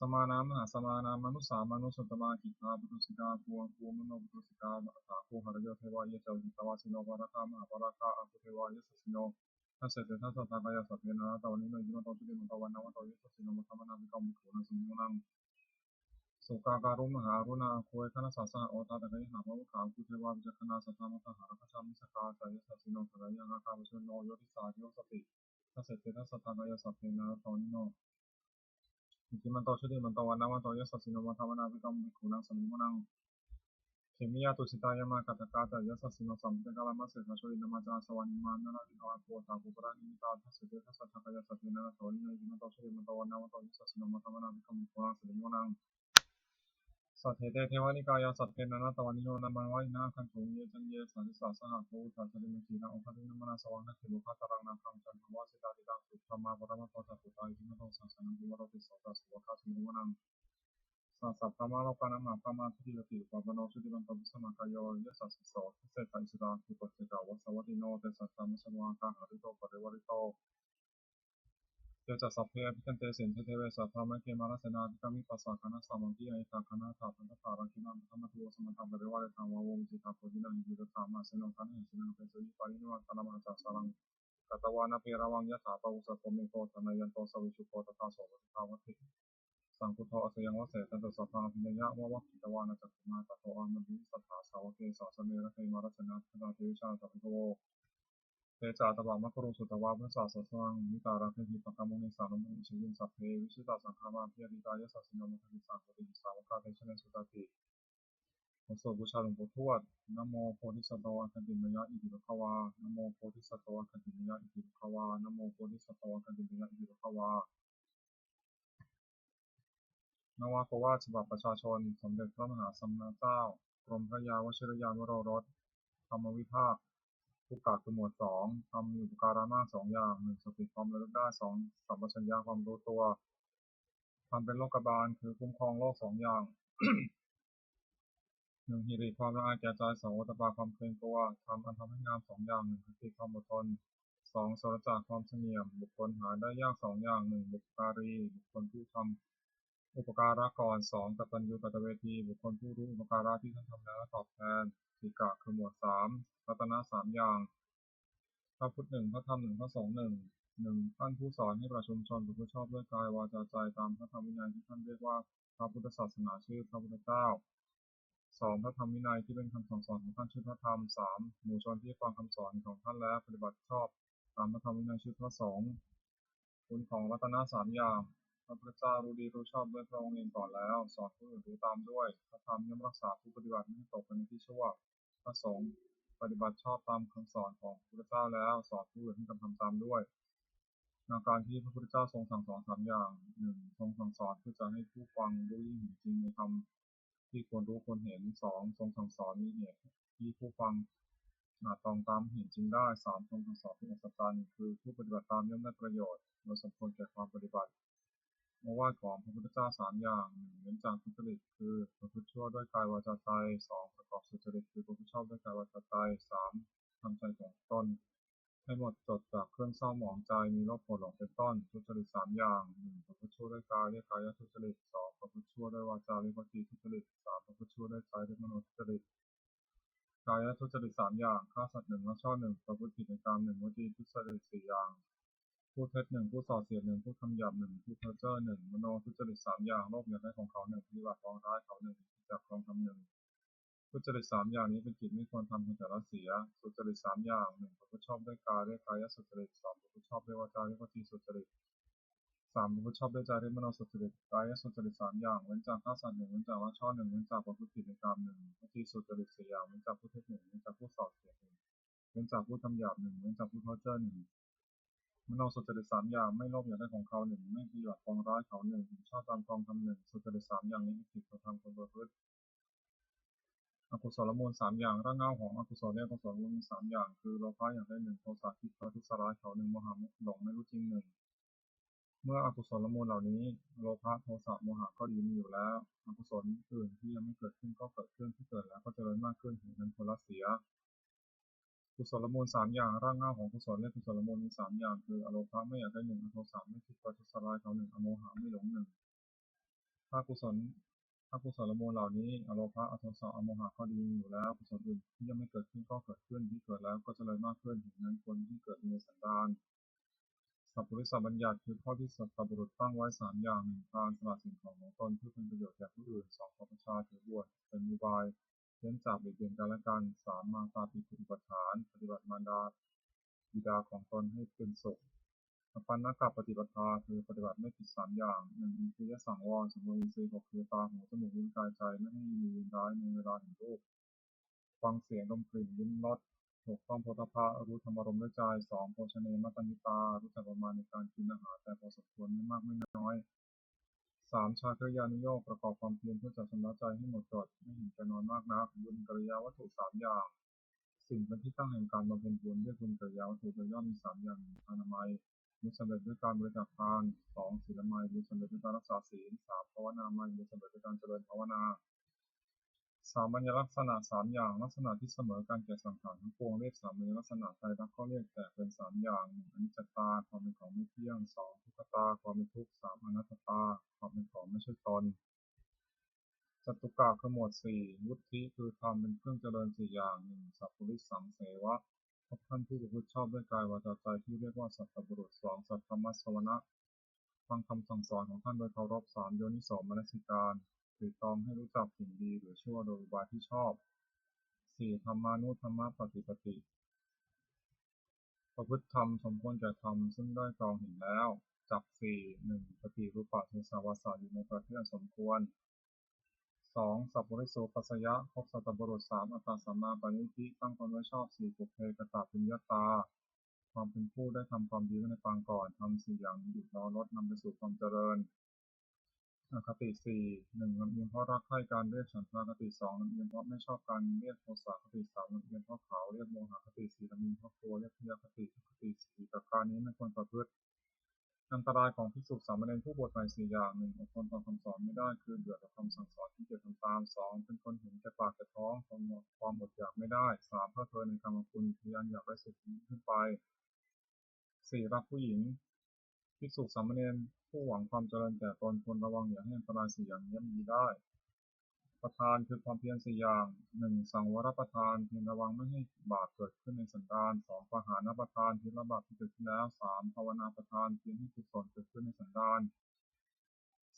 Samānā mahāsamānā mānusā mānusuttamā. Khiḍḍāpadosikā āgū āgū manopadosikā. Athāgū harayo devā ye ca ahitāvāsino. Pāragā mahāpāragā āgū devā yasassino. Dasete dasadhā kāyā sabbe nānattavaṇṇino iddhimanto jutimanto vaṇṇavanto yasassino modamānā abhikkāmuṃ bhikkhūnaṃ samitiṃ vanaṃ. Sukkā karumhā aruṇā āgū veghanasā saha. Odātagayhā pāmokkhā āgū devā vicakkhaṇā. Sadāmattā hāragajā missakā ca yasassino. Thanayaṃ āga pajjunno yo disā abhivassati. Dasete dasadhā kāyā sabbe nānattavaṇṇino iddhimanto jutimanto vaṇṇavanto yasassino modamānā abhikkāmuṃ bhikkhūnaṃ samitiṃ vanaṃ. Khemiyā tusitā yāmā kaṭṭhakā ca yasassino. Sāmatthitarā māse dāsū yāmā ca āsavā. Nimmānaratino āgū athāgū paranimmitā. Dasete dasadhā kāyā sabbe nānattavaṇṇino iddhimanto jutimanto vaṇṇavanto yasassino modamānā abhikkāmuṃ bhikkhūnaṃ samitiṃ vanaṃ. Saṭṭhete devanikāyā sabbe nānattavaṇṇino. Nāmanvayena āgañchuṃ ye caññe sadisā saha. Pavutthajātimakkhilaṃ oghatiṇṇamanāsavaṃ. Dakkhemoghataraṃ nāgaṃ candaṃva asitātitaṃ. Subrahmā paramatto ca puttā iddhimato saha. Sanāthi varo tisso ca sopāga samitiṃ vanaṃ. Sahassappā ປະມາໂລການະມະ ປະມາທິຕິລະຕິ ປະມາໂນ ຊຸຕິມັນໂຕ ວິສະມະກາໂຍ ຍະສະສິໂສ ທັດເສ ທະອິສະດາ ຄູໂຕ ເສດຖາ ວາສະວັດຕິໂນ ເຕສະ ທຳມະສະວາ ກາຫາ ຕິໂຕ ປະລິວາລິໂຕ ເຕຈະ ສັບເພ ອະພິຈັນເຕ ເສນທະ ເທເວ ສະ ທາ ມະ ເຄ ມາລະເສນາ ອະທິກາມິ ປັດສາ ຄະນະ ສາມັງຄີ ອະຫິສາ ຄະນະ ຖາ ພັນທະ ສາ ລັງກິນາ ພັນທະ ມັດທະ ໂວ ສະ ມັນທະ ປະລິວາ ເລທາ ວາ ໂວ ວິຊິທາ ໂພ ທິນາ ອິ ທິ ໂຣ ທາ ມະ ເສໂນ ທາ ມະ ເຫ ເສນາ ເພ ສະ ວິ ປາ ຣິນິວາ ຕາ ນະ ມະ ຫາ ສາ ສາ ລັງ ກະຕະວານະ ເພ ຣະວັງ ຍະຖາ ປະ ໂຫ ສະໂຕ ເມ ໂຄ ທະ ນາ ຍັນໂຕ ສະ ເວ ຊຸ ໂຄ ຕະ ທາ ໂສ ປະ ສະ ທາ ວັດ ຕິ ສັງ ຄຸດ ໂທ ອາ ສະ ຍັງ ວະ ເສ ທັນ ໂຕ ສະ ພາ ອະພິນະຍະ ວະ ວະ ກິດຕະວານະ ຈັກ ຂຸມາ ຕະ ໂທ ອາ ມະ ບິ ສະ ຖາ ສາ ວະ ເກ ສາ ສະ ເນ ຣະ ເທ ມາ ຣັດ ສະ ນາ ທັດ ຕາ ເທ ວິ ຊາ ຕະ ໂພ ເທ ຈາ ຕະ ວະ ມະ ຄຸ ລຸ ສຸ ຕະ ວາ ພຸດ ສະ ສະ ສະ ວັງ ວິ ຕາ ຣະ ເພ ທິ ປະ ກະ ມຸ ນິ ສາ ລຸ ມຸ ນິ ຊະ ຍຸງ ສັບ ເພ ວິ ຊິ ຕາ ສັງ ຄາ ມະ ອະ ພິ ຍາ ທິ ຕາ ຍະ ສະ ສິ ໂນ ມະ ຄະ ຕິ ສາ ໂຄ ຕິ ສາ ວະ ກາ ເຕ ຊະ ເນ ສຸ ຕາ ຕິ ໂອ ໂສ ບູ ຊາ ຫຼວງ ໂພ ທວດ ນະ ໂມ ໂພ ທິ ສະ ໂຕ ອະ ຄະ ຕິ ມະ ຍະ ອິ ຕິ ພະ ຄະ ວາ ນະ ໂມ ໂພ ທິ ສະ ໂຕ ອະ ຄະ ຕິ ມະ ຍະ ອິ ຕິ ພະ ຄະ ວາ ນະ ໂມ ໂພ ທິ ສະ ໂຕ ອະ ຄະ ຕິ ມະ ຍະ ອິ ຕິ ພະ ຄະ ວາ ນະວະ ໂກວາດ ສະບັບ ປະຊາຊົນ ສົມເດັດພະມະຫາສະມະນະເຈົ້າ ກົມພະຍາ ວະຊິຣະຍານ ວະໂຣລົດ ທຳມະວິພາກ ທຸກກະ ຄືໝວດສອງ ທຳມີອຸປະກາລະມາກສອງຢ່າງ ໜຶ່ງ ສະຕິຄວາມລະລຶກໄດ້ ສອງ ສຳປະຊັນຍະຄວາມຮູ້ຕົວ ທຳເປັນໂລກະບານ ຄືຄຸ້ມຄອງໂລກສອງຢ່າງ ໜຶ່ງ ຫິຣິ ຄວາມລະອາຍແກ່ໃຈ ສອງ ໂອຕະປາ ຄວາມເກງກົວ ທຳອັນທຳໃຫ້ງາມສອງຢ່າງ ໜຶ່ງ ຄະຕິ ຄວາມອົດທົນ ສອງ ໂສຣະຈະ ຄວາມສະຫງຽມ ບຸກຄົນຫາໄດ້ຍາກສອງຢ່າງ ໜຶ່ງ ບຸບກາຣີ ບຸກຄົນຜູ້ທຳ ອຸປະກາລະກອນ ສອງ ກະຕັນຍູກະຕະເວທີ ບຸກຄົນຜູ້ຮູ້ອຸປະກາລະທີ່ທ່ານທຳແລ້ວຕອບແທນ ຕິກະ ຄືໝວດສາມ ລັດຕະນະສາມຢ່າງ ພະພຸດໜຶ່ງ ພະທຳໜຶ່ງ ພະສົງໜຶ່ງ ໜຶ່ງ ທ່ານຜູ້ສອນໃຫ້ປະຊາຊົນປະພຶດຊອບດ້ວຍກາຍ ວາຈາ ໃຈ ຕາມພະທຳວິໄນທີ່ທ່ານຮຽກວ່າພະພຸດທະສາສະໜາ ຊື່ພະພຸດທະເຈົ້າ ສອງ ພະທຳວິໄນທີ່ເປັນຄຳສັ່ງສອນຂອງທ່ານ ຊື່ພະທຳ ສາມ ໝູ່ຊົນທີ່ຟັງຄຳສອນຂອງທ່ານແລ້ວປະຕິບັດຊອບຕາມພະທຳວິໄນ ຊື່ພະສົງ ຄຸນຂອງລັດຕະນະສາມຢ່າງ ພະພຸດທະເຈົ້າຮູ້ດີຮູ້ຊອບດ້ວຍພະອົງເອງກ່ອນແລ້ວ ສອນຜູ້ອື່ນຮູ້ຕາມດ້ວຍ ພະທຳຍ່ອມຮັກສາຜູ້ປະຕິບັດບໍ່ໃຫ້ຕົກໄປໃນທີ່ຊົ່ວ ພະສົງ ປະຕິບັດຊອບຕາມຄຳສອນຂອງພະພຸດທະເຈົ້າແລ້ວ ສອນຜູ້ອື່ນໃຫ້ກະທຳຕາມດ້ວຍ ອາການທີ່ພະພຸດທະເຈົ້າຊົງສັ່ງສອນສາມຢ່າງ ໜຶ່ງ ຊົງສັ່ງສອນເພື່ອຈະໃຫ້ຜູ້ຟັງຮູ້ຍິ່ງເຫັນຈິງໃນທຳ ທີ່ຄວນຮູ້ຄວນເຫັນ ສອງ ຊົງສັ່ງສອນມີເຫດທີ່ຜູ້ຟັງອາດຕ້ອງຕາມເຫັນຈິງໄດ້ ສາມ ຊົງສັ່ງສອນເປັນອັດສະຈັນ ຄືຜູ້ປະຕິບັດຕາມຍ່ອມໄດ້ປະໂຫຍດ ແລະ ສົມຄວນແກ່ການປະຕິບັດ ໂອວາດຂອງພະພຸດທະເຈົ້າສາມຢ່າງ ໜຶ່ງ ເວັ້ນຈາກທຸດຈະລິດ ຄືປະພຶດຊົ່ວດ້ວຍກາຍ ວາຈາ ໃຈ ສອງ ປະກອບສຸດຈະລິດ ຄືປະພຶດຊອບດ້ວຍກາຍ ວາຈາ ໃຈ ສາມ ທຳໃຈຂອງຕົນ ໃຫ້ໝົດຈົດຈາກເຄື່ອງເສົ້າໝອງໃຈ ມີໂລບໂກດຫຼົງເປັນຕົ້ນ. ທຸດຈະລິດສາມຢ່າງ ໜຶ່ງ ປະພຶດຊົ່ວດ້ວຍກາຍ ເລີຍກາຍະທຸດຈະລິດ, ສອງ ປະພຶດຊົ່ວດ້ວຍວາຈາ ເລີຍວະຈີທຸດຈະລິດ, ສາມ ປະພຶດຊົ່ວດ້ວຍໃຈ ເລີຍມະໂນທຸດຈະລິດ. ກາຍະທຸດຈະລິດສາມຢ່າງ ຂ້າສັດໜຶ່ງ, ລັກຊອນໜຶ່ງ, ປະພຶດຜິດໃນກາມໜຶ່ງ, ວະຈີທຸດຈະລິດສີ່ຢ່າງ ພູດເທັດໜຶ່ງ, ພູດສ່ອເສຍດໜຶ່ງ, ພູດຄຳຫຍາບໜຶ່ງ, ພູດເພ້ອເຈີ້ໜຶ່ງ, ມະໂນທຸດຈະລິດສາມຢ່າງ, ໂລບຢາກໄດ້ຂອງເຂົາໜຶ່ງ, ພະຍາບາດປອງຮ້າຍເຂົາໜຶ່ງ, ຄິດຈາກກອງທຳໜຶ່ງ. ທຸດຈະລິດສາມຢ່າງນີ້ເປັນກິດໄມ່ຄວນທຳຂອງແຕ່ລະເສຍ. ສຸດຈະລິດສາມຢ່າງ ໜຶ່ງ ປະພຶດຊອບດ້ວຍກາຍ ເລີຍກາຍະສຸດຈະລິດ, ສອງ ປະພຶດຊອບດ້ວຍວາຈາ ເລີຍວະຈີສຸດຈະລິດ, ສາມ ປະພຶດຊອບດ້ວຍໃຈ ເລີຍມະໂນສຸດຈະລິດ. ກາຍະສຸດຈະລິດສາມຢ່າງ ເວັ້ນຈາກຂ້າສັດໜຶ່ງ, ເວັ້ນຈາກລັກຊອນໜຶ່ງ, ເວັ້ນຈາກປະພຶດຜິດໃນກາມໜຶ່ງ. ວະຈີສຸດຈະລິດສີ່ຢ່າງ ເວັ້ນຈາກພູດເທັດໜຶ່ງ, ເວັ້ນຈາກພູດສ່ອເສຍດໜຶ່ງ, ເວັ້ນຈາກພູດຄຳຫຍາບໜຶ່ງ, ເວັ້ນຈາກພູດເພ້ອເຈີ້ໜຶ່ງ. ມະໂນສຸດຈະລິດສາມຢ່າງ ໄມ່ໂລບຢາກໄດ້ຂອງເຂົາໜຶ່ງ, ໄມ່ພະຍາບາດປອງຮ້າຍເຂົາໜຶ່ງ, ເຫັນຊອບຕາມກອງທຳໜຶ່ງ. ສຸດຈະລິດສາມຢ່າງນີ້ເປັນກິດຂອງທາງຄົນປະພຶດ. ອະກຸສົນລະມູນສາມຢ່າງ ລາກເຫງົ້າຂອງອະກຸສົນ ແລະ ອະກຸສົນລະມູນມີສາມຢ່າງ ຄື ໂລພະຢາກໄດ້ໜຶ່ງ, ໂທສະຄິດປະທຸດສະຮ້າຍເຂົາໜຶ່ງ, ໂມຫະຫຼົງໃນຮູ້ຈິງໜຶ່ງ. ເມື່ອອະກຸສົນລະມູນເຫຼົ່ານີ້ ໂລພະ, ໂທສະ, ໂມຫະກໍດີມີຢູ່ແລ້ວ, ອະກຸສົນອື່ນທີ່ຍັງໄມ່ເກີດຂຶ້ນກໍເກີດຂຶ້ນ, ທີ່ເກີດແລ້ວກໍຈະເລີນມາກຂຶ້ນ, ເຫດນັ້ນຄວນລະເສຍ. ກຸສົນລະມູນສາມຢ່າງ ລາກເຫງົ້າຂອງກຸສົນ ແລະ ກຸສົນລະມູນມີສາມຢ່າງ ຄື ອະໂລພະ ໄມ່ຢາກໄດ້ໜຶ່ງ, ອະໂທສະ ໄມ່ຄິດປະທຸດສະຮ້າຍເຂົາໜຶ່ງ, ອະໂມຫະ ໄມ່ຫຼົງໜຶ່ງ. ຖ້າກຸສົນ ຖ້າກຸສົນລະມູນເຫຼົ່ານີ້ ອະໂລພະ, ອະໂທສະ, ອະໂມຫະ ກໍດີມີຢູ່ແລ້ວ, ກຸສົນອື່ນທີ່ຍັງໄມ່ເກີດຂຶ້ນກໍເກີດຂຶ້ນ, ທີ່ເກີດແລ້ວກໍຈະເລີນມາກຂຶ້ນ, ເຫດນັ້ນຄວນໃຫ້ເກີດຢູ່ໃນສັນດານ. ສັບປຸລິສະບັນຍັດ ຄືຂໍ້ທີ່ສັດຕະບຸລຸດຕັ້ງໄວ້ສາມຢ່າງ, ໜຶ່ງ ການສະຫຼະສິ່ງຂອງຂອງຕົນເພື່ອເປັນປະໂຫຍດແກ່ຜູ້ອື່ນ, ສອງ ປະພະຊາ ຖືບວດເປັນອຸບາຍ ເວັ້ນຈາກບຽດບຽນກັນແລະກັນ, ສາມ ມາຕາປິຕຸປະຖານ ປະຕິບັດມານດາບິດາຂອງຕົນໃຫ້ເປັນສຸກ. ອະປັນນະກະປະຕິປະທາ ຄືປະຕິບັດໄມ່ຜິດສາມຢ່າງ, ໜຶ່ງ ອິນທຣີຍະສັງວອນ ສຳລວມອິນທຣີ ຫົກ ຄື ຕາ, ຫູ, ຈະມູກ, ລີ້ນ, ກາຍ, ໃຈ ໄມ່ໃຫ້ຍິນດີຍິນຮ້າຍໃນເວລາເຫັນຮູບ, ຟັງສຽງ, ດົມກິ່ນ, ລິ້ມລົດ, ຫົກ ຕ້ອງໂພດທະພະ ຮູ້ທຳອາລົມດ້ວຍໃຈ, ສອງ ໂພຊະເນ ມັດຕະນິຕາ ຮູ້ຈັກປະມານໃນການກິນອາຫານ ແຕ່ພໍສົມຄວນ, ໄມ່ມາກໄມ່ນ້ອຍ. ສາມ ຊາຄະລິຍານຸໂຍກ ປະກອບຄວາມພຽນເພື່ອຈະຊຳລະໃຈໃຫ້ໝົດຈົດ, ໄມ່ເຫັນແກ່ນອນມາກນັກ, ບຸນກິລິຍາວັດຖຸສາມຢ່າງ, ສິ່ງເປັນທີ່ຕັ້ງແຫ່ງການບຳເພັນບຸນ, ດ້ວຍບຸນກິລິຍາວັດຖຸໂດຍຍ່ອມມີສາມຢ່າງ ໜຶ່ງ ທານາໄມ, บุญสำเร็จด้วยการบริจาคทาน สอง ศีลไมย บุญสำเร็จด้วยการรักษาศีล สาม ภาวนาไมย บุญสำเร็จด้วยการเจริญภาวนา สามัญลักษณะสามอย่าง ลักษณะที่เสมอกันแก่สังขารทั้งปวง เรียกสามัญลักษณะ ไตรลักษณ์ก็เรียกแตกเป็นสามอย่าง หนึ่ง อนิจจตา ความเป็นของไม่เที่ยง สอง ทุกขตา ความเป็นทุกข์ สาม อนัตตา ความเป็นของไม่ใช่ตน จตุกะคือหมวดสี่ วุฒิคือธรรมเป็นเครื่องเจริญสี่อย่าง หนึ่ง สัพพุริสังเสวะ พบท่านผู้ประพฤติชอบด้วยกายวาจาใจที่เรียกว่าสัตบุรุษ สอง สัทธรรมสสวนะ ฟังคำสั่งสอนของท่านโดยเคารพ สาม โยนิโสมนสิการ ตรึตรองให้รู้จักสิ่งดีหรือชั่วโดยอุบายที่ชอบ สี่ ธรรมานุธรรมปฏิปติ ประพฤติธรรมสมควรแก่ธรรมซึ่งได้ตรองเห็นแล้ว จักสี่ หนึ่ง ปฏิรูปะเทสาวาสะ อยู่ในประเทศอันสมควร สอง สัพพุริสูปัชชยะ พบสัตบุรุษ สาม อัตตะสัมมาปณิธิ ตั้งตนไว้ชอบ สี่ ปุพเพกตปุญญาตา ความเป็นผู้ได้ทำความดีไว้ในปางก่อน ธรรมสี่อย่างนี้หยุดรอรถนำไปสู่ความเจริญ อคติสี่ หนึ่ง ลำเอียงเพราะรักใคร่การเรียกฉันทาคติ สอง ลำเอียงเพราะไม่ชอบการเรียกโทสาคติ สาม ลำเอียงเพราะขาวเรียกโมหคติ สี่ ลำเอียงเพราะกลัวเรียกพยาคติ ทุกขติ สี่ ประการนี้ไม่ควรประพฤติ อันตรายของภิกษุสามเณรผู้บวชใหม่สี่อย่าง หนึ่ง อดทนต่อคำสอนไม่ได้ คือเบื่อต่อคำสั่งสอน ขี้เกียจทำตาม สอง เป็นคนเห็นแก่ปากแก่ท้อง ทนความอดอยากไม่ได้ สาม เพลิดเพลินในกามคุณ ทะยานอยากได้สุขยิ่งขึ้นไป สี่ รักผู้หญิง ภิกษุสามเณรผู้หวังความเจริญแก่ตนควรระวังอย่าให้อันตรายสี่อย่างนี้ย่ำยีได้ ประธานคือความเพียรสี่อย่าง หนึ่ง สังวรประธาน เพียรระวังไม่ให้บาปเกิดขึ้นในสันดาน สอง ปหานประธาน เพียรละบาปที่เกิดขึ้นแล้ว สาม ภาวนาประธาน เพียรให้กุศลเกิดขึ้นในสันดาน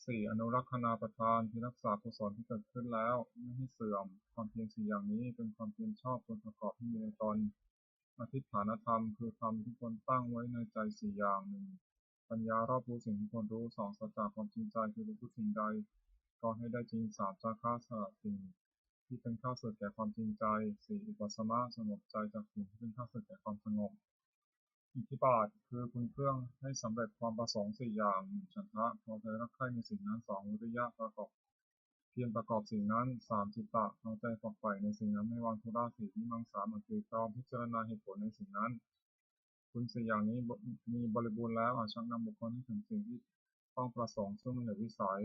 สี่ อนุรักขณาประธาน เพียรรักษากุศลที่เกิดขึ้นแล้วไม่ให้เสื่อม ความเพียรสี่อย่างนี้เป็นความเพียรชอบควรประกอบให้มีในตน อธิฏฐานธรรม คือธรรมที่ควรตั้งไว้ในใจสี่อย่าง หนึ่ง ปัญญารอบรู้สิ่งที่ควรรู้ สอง สัจจะความจริงใจ คือประพฤติสิ่งใดก็ให้ได้จริง สาม จาคะ สละสิ่งที่เป็นข้าศึกแก่ความจริงใจ สี่ อุปสมะ สงบใจจากสิ่งที่เป็นข้าศึกแก่ความสงบ อิทธิบาท คือคุณเครื่องให้สำเร็จความประสงค์สี่อย่าง หนึ่ง ฉันทะ พอใจรักใคร่ในสิ่งนั้น สอง วิริยะ ประกอบ เพียรประกอบสิ่งนั้น สาม จิตตะ เอาใจฝักใฝ่ในสิ่งนั้น ไม่วางธุระ สี่ วิมังสา หมั่นตรึตรองพิจารณาเหตุผลในสิ่งนั้น คุณสี่อย่างนี้บ- มีบริบูรณ์แล้ว อาจชักนำบุคคลให้ถึงสิ่งที่ต้องประสงค์ ซึ่งมันเหนือวิสัย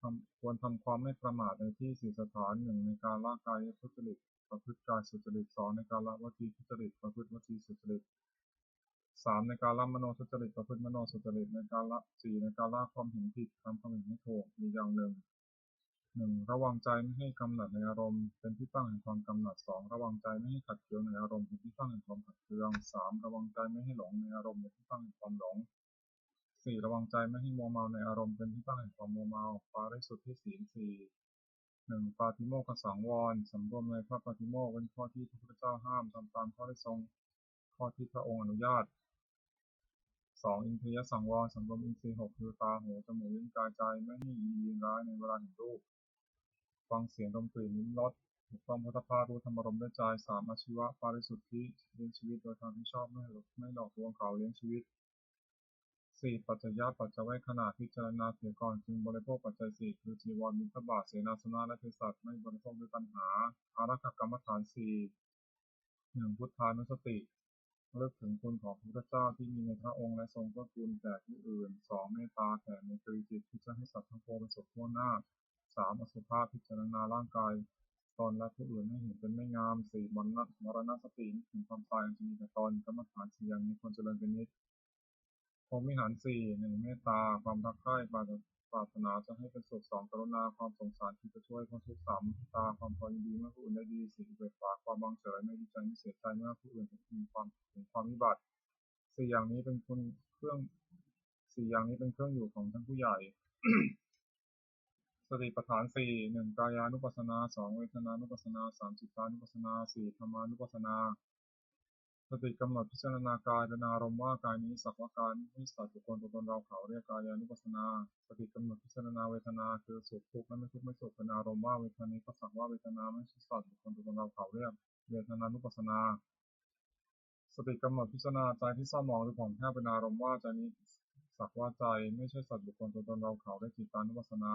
ทำ- ควรทำความไม่ประมาทในที่สี่สถาน หนึ่ง ในกาละกายทุจริต ประพฤติกายสุจริต สอง ในกาละวจีทุจริต ประพฤติวจีสุจริต สาม ในกาละมโนทุจริต ประพฤติมโนสุจริต ในกาละ- สี่ ในกาละความเห็นผิด ทำความเห็นให้ถูก อีกอย่างหนึ่ง หนึ่ง ระวังใจไม่ให้กำหนัดในอารมณ์เป็นที่ตั้งแห่งความกำหนัด สอง ระวังใจไม่ให้ขัดเคืองในอารมณ์เป็นที่ตั้งแห่งความขัดเคือง สาม ระวังใจไม่ให้หลงในอารมณ์เป็นที่ตั้งแห่งความหลง สี่ ระวังใจไม่ให้มัวเมาในอารมณ์เป็นที่ตั้งแห่งความมัวเมา ปาริสุทธิศีลสี่ หนึ่ง ปาติโมกขสังวร สำรวมในพระปาติโมกข์ เว้นข้อที่พระพุทธเจ้าห้าม ทำตามข้อที่ทรง- ข้อที่พระองค์อนุญาต สอง อินทรียสังวร สำรวมอินทรีย์หก คือตา หู จมูก ลิ้น กาย ใจ ไม่ให้ยินดียินร้ายในเวลาเห็นรูป ฟังเสียง ดมกลิ่น ลิ้มรส ถูกต้องโผฏฐัพพะ รู้ธรรมารมณ์ด้วยใจ สาม อาชีวปาริสุทธิ เลี้ยงชีวิตโดยทางที่ชอบ ไม่หลอก- ไม่หลอกลวงเขา เลี้ยงชีวิต สี่ ปัจจยปัจจเวกขณา พิจารณาเสียก่อนจึงบริโภคปัจจัยสี่ คือจีวร บิณฑบาต เสนาสนะ และเภสัช ไม่บริโภคด้วยตัณหา อารักขกรรมฐานสี่ หนึ่ง พุทธานุสติ ระลึกถึงคุณของพระพุทธเจ้าที่มีในพระองค์และทรงเกื้อกูลแก่ผู้อื่น สอง เมตตา แผ่ไมตรีจิต คิดจะให้สัตว์ทั้งปวงเป็นสุขทั่วหน้า สาม อสุภะ พิจารณาร่างกายตนและผู้อื่นให้เห็นเป็นไม่งาม สี่ มรณะ- มรณสติ นึกถึงความตายอันจะมีแก่ตน กรรมฐานสี่อย่างนี้ควรเจริญเป็นนิจ พรหมวิหารสี่ หนึ่ง เมตตา ความรักใคร่ ปราร- ปรารถนาจะให้เป็นสุข สอง กรุณา ความสงสาร คิดจะช่วยให้พ้นทุกข์ สาม มุทิตา ความพอยินดีเมื่อผู้อื่นได้ดี สี่ อุเบกขา ความวางเฉย ไม่ดีใจ ไม่เสียใจ เมื่อผู้อื่นมีความ- ถึงความวิบัติ สี่ อย่างนี้เป็นคุณเครื่อง- สี่ อย่างนี้เป็นเครื่องอยู่ของท่านผู้ใหญ่ สติปัฏฐานสี่ หนึ่ง กายานุปัสสนา สอง เวทนานุปัสสนา สาม จิตตานุปัสสนา สี่ ธรรมานุปัสสนา สติกำหนดพิจารณากายเป็นอารมณ์ว่า กายนี้สักว่ากาย ไม่ใช่สัตว์บุคคลตัวตนเราเขา เรียกกายานุปัสสนา สติกำหนดพิจารณาเวทนา คือสุขทุกข์และไม่ทุกข์ไม่สุขเป็นอารมณ์ว่า เวทนานี้ก็สักว่าเวทนา ไม่ใช่สัตว์บุคคลตัวตนเราเขา เรียกเวทนานุปัสสนา สติกำหนดพิจารณาใจที่เศร้าหมองหรือผ่องแผ้วเป็นอารมณ์ว่า ใจนี้สักว่าใจ ไม่ใช่สัตว์บุคคลตัวตนเราเขา เรียกจิตตานุปัสสนา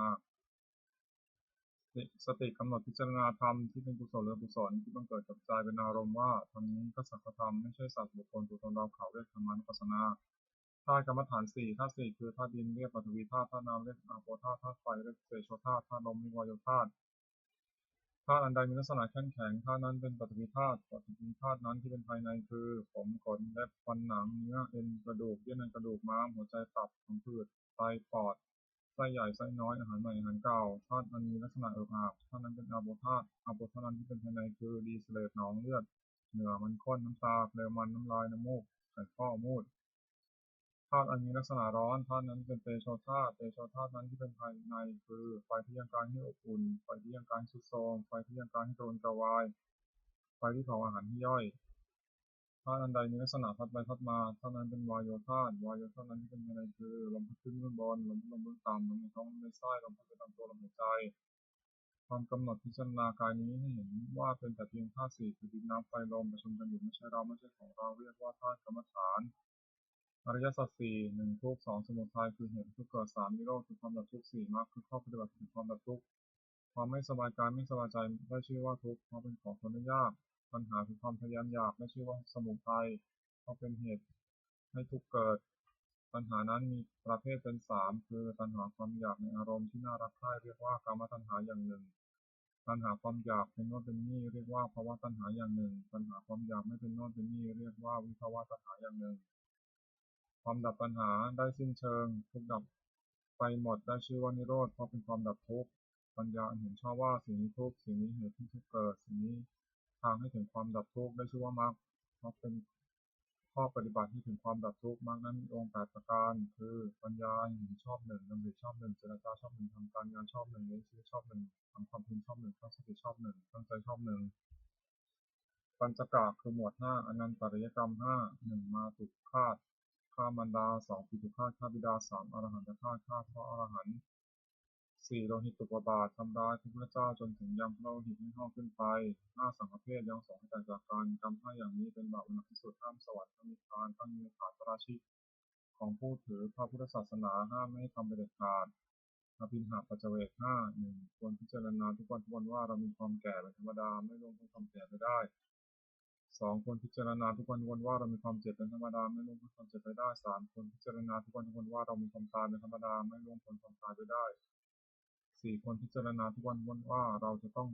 สติ- สติกำหนดพิจารณาธรรมที่เป็นกุศลหรืออกุศลที่บังเกิดกับใจเป็นอารมณ์ว่า ธรรมนี้ก็สักว่าธรรม ไม่ใช่สัตว์บุคคลตัวตนเราเขา เรียกธรรมานุปัสสนา ທາດກຳມະຖານສີ່ ທາດສີ່ຄື ທາດດິນ ເອີ້ນປະຖະວີທາດ, ທາດນ້ຳ ເອີ້ນອາໂປທາດ, ທາດໄຟ ເອີ້ນເຕໂຊທາດ, ທາດລົມ ເອີ້ນວາໂຍທາດ. ທາດອັນໃດມີລັກສະນະເຂັ້ມແຂງ, ທາດນັ້ນເປັນປະຖະວີທາດ. ປະຖະວີທາດນັ້ນທີ່ເປັນພາຍໃນຄື ຜົມ, ຂົນ, ເລັບ, ຟັນ, ໜັງ, ເນື້ອ, ເອັນ, ກະດູກ, ເຍື່ອໃນກະດູກ, ມ້າມ, ຫົວໃຈ, ຕັບ, ພັງຜືດ, ໄຕ, ປອດ, ໄສ້ໃຫຍ່, ໄສ້ນ້ອຍ, ອາຫານໃໝ່, ອາຫານເກົ່າ. ທາດອັນມີລັກສະນະເອິບອາບ, ທາດນັ້ນເປັນອາໂປທາດ. ອາໂປທາດນັ້ນທີ່ເປັນພາຍໃນຄື ດີ, ສະເລັດ, ໜອງ, ເລືອດ, ເນື້ອ, ມັນ, ຂົນ, ນ້ຳຕາ, ເປລວ, ມັນ, ນ້ຳລາຍ, ນ້ຳມູກ, ໄຂ, ຂໍ້, ມູດ. ທາດອັນມີລັກສະນະຮ້ອນ, ທາດນັ້ນເປັນເຕໂຊທາດ. ເຕໂຊທາດນັ້ນທີ່ເປັນພາຍໃນຄື ໄຟທີ່ຍັງກາຍໃຫ້ອົບອຸ່ນ, ໄຟທີ່ຍັງກາຍໃຫ້ຊຸດໂຊມ, ໄຟທີ່ຍັງກາຍໃຫ້ກະວົນກະວາຍ, ໄຟທີ່ເຜົາອາຫານໃຫ້ຍ່ອຍ. ທາດອັນໃດມີລັກສະນະຖັດໄປຖັດມາ, ທາດນັ້ນເປັນວາໂຍທາດ. ວາໂຍທາດນັ້ນທີ່ເປັນພາຍໃນຄື ລົມພັດຂຶ້ນເບື້ອງບົນ, ລົມພັດລົງເບື້ອງຕ່ຳ, ລົມໃນທ້ອງ, ລົມໃນໄສ້, ລົມພັດໄປຕາມຕົວ, ລົມຫາຍໃຈ. ຄວາມກຳນົດພິຈາລະນາກາຍນີ້ໃຫ້ເຫັນວ່າເປັນແຕ່ພຽງທາດສີ່ ຄືດິນ, ນ້ຳ, ໄຟ, ລົມ ປະຊຸມກັນຢູ່, ໄມ່ໃຊ່ເຮົາ, ໄມ່ໃຊ່ຂອງເຮົາ, ເອີ້ນວ່າທາດກຳມະຖານ. ອະລິຍະສັດສີ່ ໜຶ່ງ ທຸກ, ສອງ ສະໝຸໄທ ຄືເຫດໃຫ້ທຸກເກີດ, ສາມ ນິໂຣດ ຄືຄວາມດັບທຸກ, ສີ່ ມັກ ຄືຂໍ້ປະຕິບັດເພື່ອຄວາມດັບທຸກ. ຄວາມໄມ່ສະບາຍກາຍ, ໄມ່ສະບາຍໃຈ ໄດ້ຊື່ວ່າທຸກ ເພາະເປັນຂອງຄົນໄດ້ຍາກ. ຕັນຫາ ຄືຄວາມພະຍາຍາມຢາກ ໄດ້ຊື່ວ່າສະໝຸໄທ ເພາະເປັນເຫດໃຫ້ທຸກເກີດ. ຕັນຫານັ້ນມີປະເພດເປັນສາມ ຄື ຕັນຫາຄວາມຢາກໃນອາລົມທີ່ໜ້າຮັກໃຄ ເອີ້ນວ່າກາມະຕັນຫາຢ່າງໜຶ່ງ, ຕັນຫາຄວາມຢາກເປັນໂນ່ນເປັນນີ້ ເອີ້ນວ່າພະວະຕັນຫາຢ່າງໜຶ່ງ, ຕັນຫາຄວາມຢາກໄມ່ເປັນໂນ່ນເປັນນີ້ ເອີ້ນວ່າວິພະວະຕັນຫາຢ່າງໜຶ່ງ. ຄວາມດັບຕັນຫາໄດ້ສິ້ນເຊີງ, ທຸກດັບໄປໝົດ ໄດ້ຊື່ວ່ານິໂຣດ ເພາະເປັນຄວາມດັບທຸກ. ປັນຍາອັນເຫັນຊອບວ່າສິ່ງນີ້ທຸກ, ສິ່ງນີ້ເຫດໃຫ້ທຸກເກີດ, ສິ່ງນີ້ທາງໃຫ້ເຖິງຄວາມດັບທຸກ ໄດ້ຊື່ວ່າມັກ ເພາະເປັນຂໍ້ປະຕິບັດໃຫ້ເຖິງຄວາມດັບທຸກ. ມັກນັ້ນມີອົງແປດປະການ ຄື ປັນຍາເຫັນຊອບໜຶ່ງ, ດຳລິຊອບໜຶ່ງ, ເຈລະຈາຊອບໜຶ່ງ, ທຳການງານຊອບໜຶ່ງ, ລ້ຽງຊີວິດຊອບໜຶ່ງ, ທຳຄວາມພຽນຊອບໜຶ່ງ, ຕັ້ງສະຕິຊອບໜຶ່ງ, ຕັ້ງໃຈຊອບໜຶ່ງ. ປັນຈະກະ ຄືໝວດຫ້າ, ອະນັນຕະລິຍະກຳຫ້າ, ໜຶ່ງ ມາຕຸຄາດ ຂ້າມານດາ, ສອງ ປິຕຸຄາດ ຂ້າບິດາ, ສາມ ອະລະຫັນຕະຄາດ ຂ້າພະອະລະຫັນ, ສີ່ ໂລຫິດຕຸປະບາດ ທຳລາຍພະພຸດທະເຈົ້າຈົນເຖິງຢາມພະໂລຫິດໃຫ້ເຫາະຂຶ້ນໄປ, ຫ້າ ສັງຄະເພດ ຍັງສົງໃຫ້ແຕກຈາກກັນ. ກຳຫ້າຢ່າງນີ້ເປັນບາບອັນໜັກທີ່ສຸດ, ຫ້າມສະຫວັນ, ຫ້າມນິບພານ, ຫ້າມນິລະພານ, ປະລາຊິກຂອງຜູ້ຖືພະພຸດທະສາສະໜາ, ຫ້າມບໍ່ໃຫ້ທຳເປັນເດັດຂາດ. ອະພິນຫະປັດຈະເວກຫ້າ, ໜຶ່ງ ຄວນພິຈາລະນາທຸກວັນທຸກວັນວ່າເຮົາມີຄວາມແກ່ເປັນທຳມະດາ, ໄມ່ລ່ວງພົ້ນຄວາມແກ່ໄປໄດ້. ສອງ ຄວນພິຈາລະນາທຸກວັນທຸກວັນວ່າເຮົາມີຄວາມເຈັບເປັນທຳມະດາ, ໄມ່ລ່ວງພົ້ນຄວາມເຈັບໄປໄດ້. ສາມ ຄວນພິຈາລະນາທຸກວັນທຸກວັນວ່າເຮົາມີຄວາມຕາຍເປັນທຳມະດາ, ໄມ່ລ່ວງພົ້ນຄວາມຕາຍໄປໄດ້. ສີ່ ຄວນພິຈາລະນາທຸກວັນທຸກວັນວ່າເຮົາຈະຕ້ອງ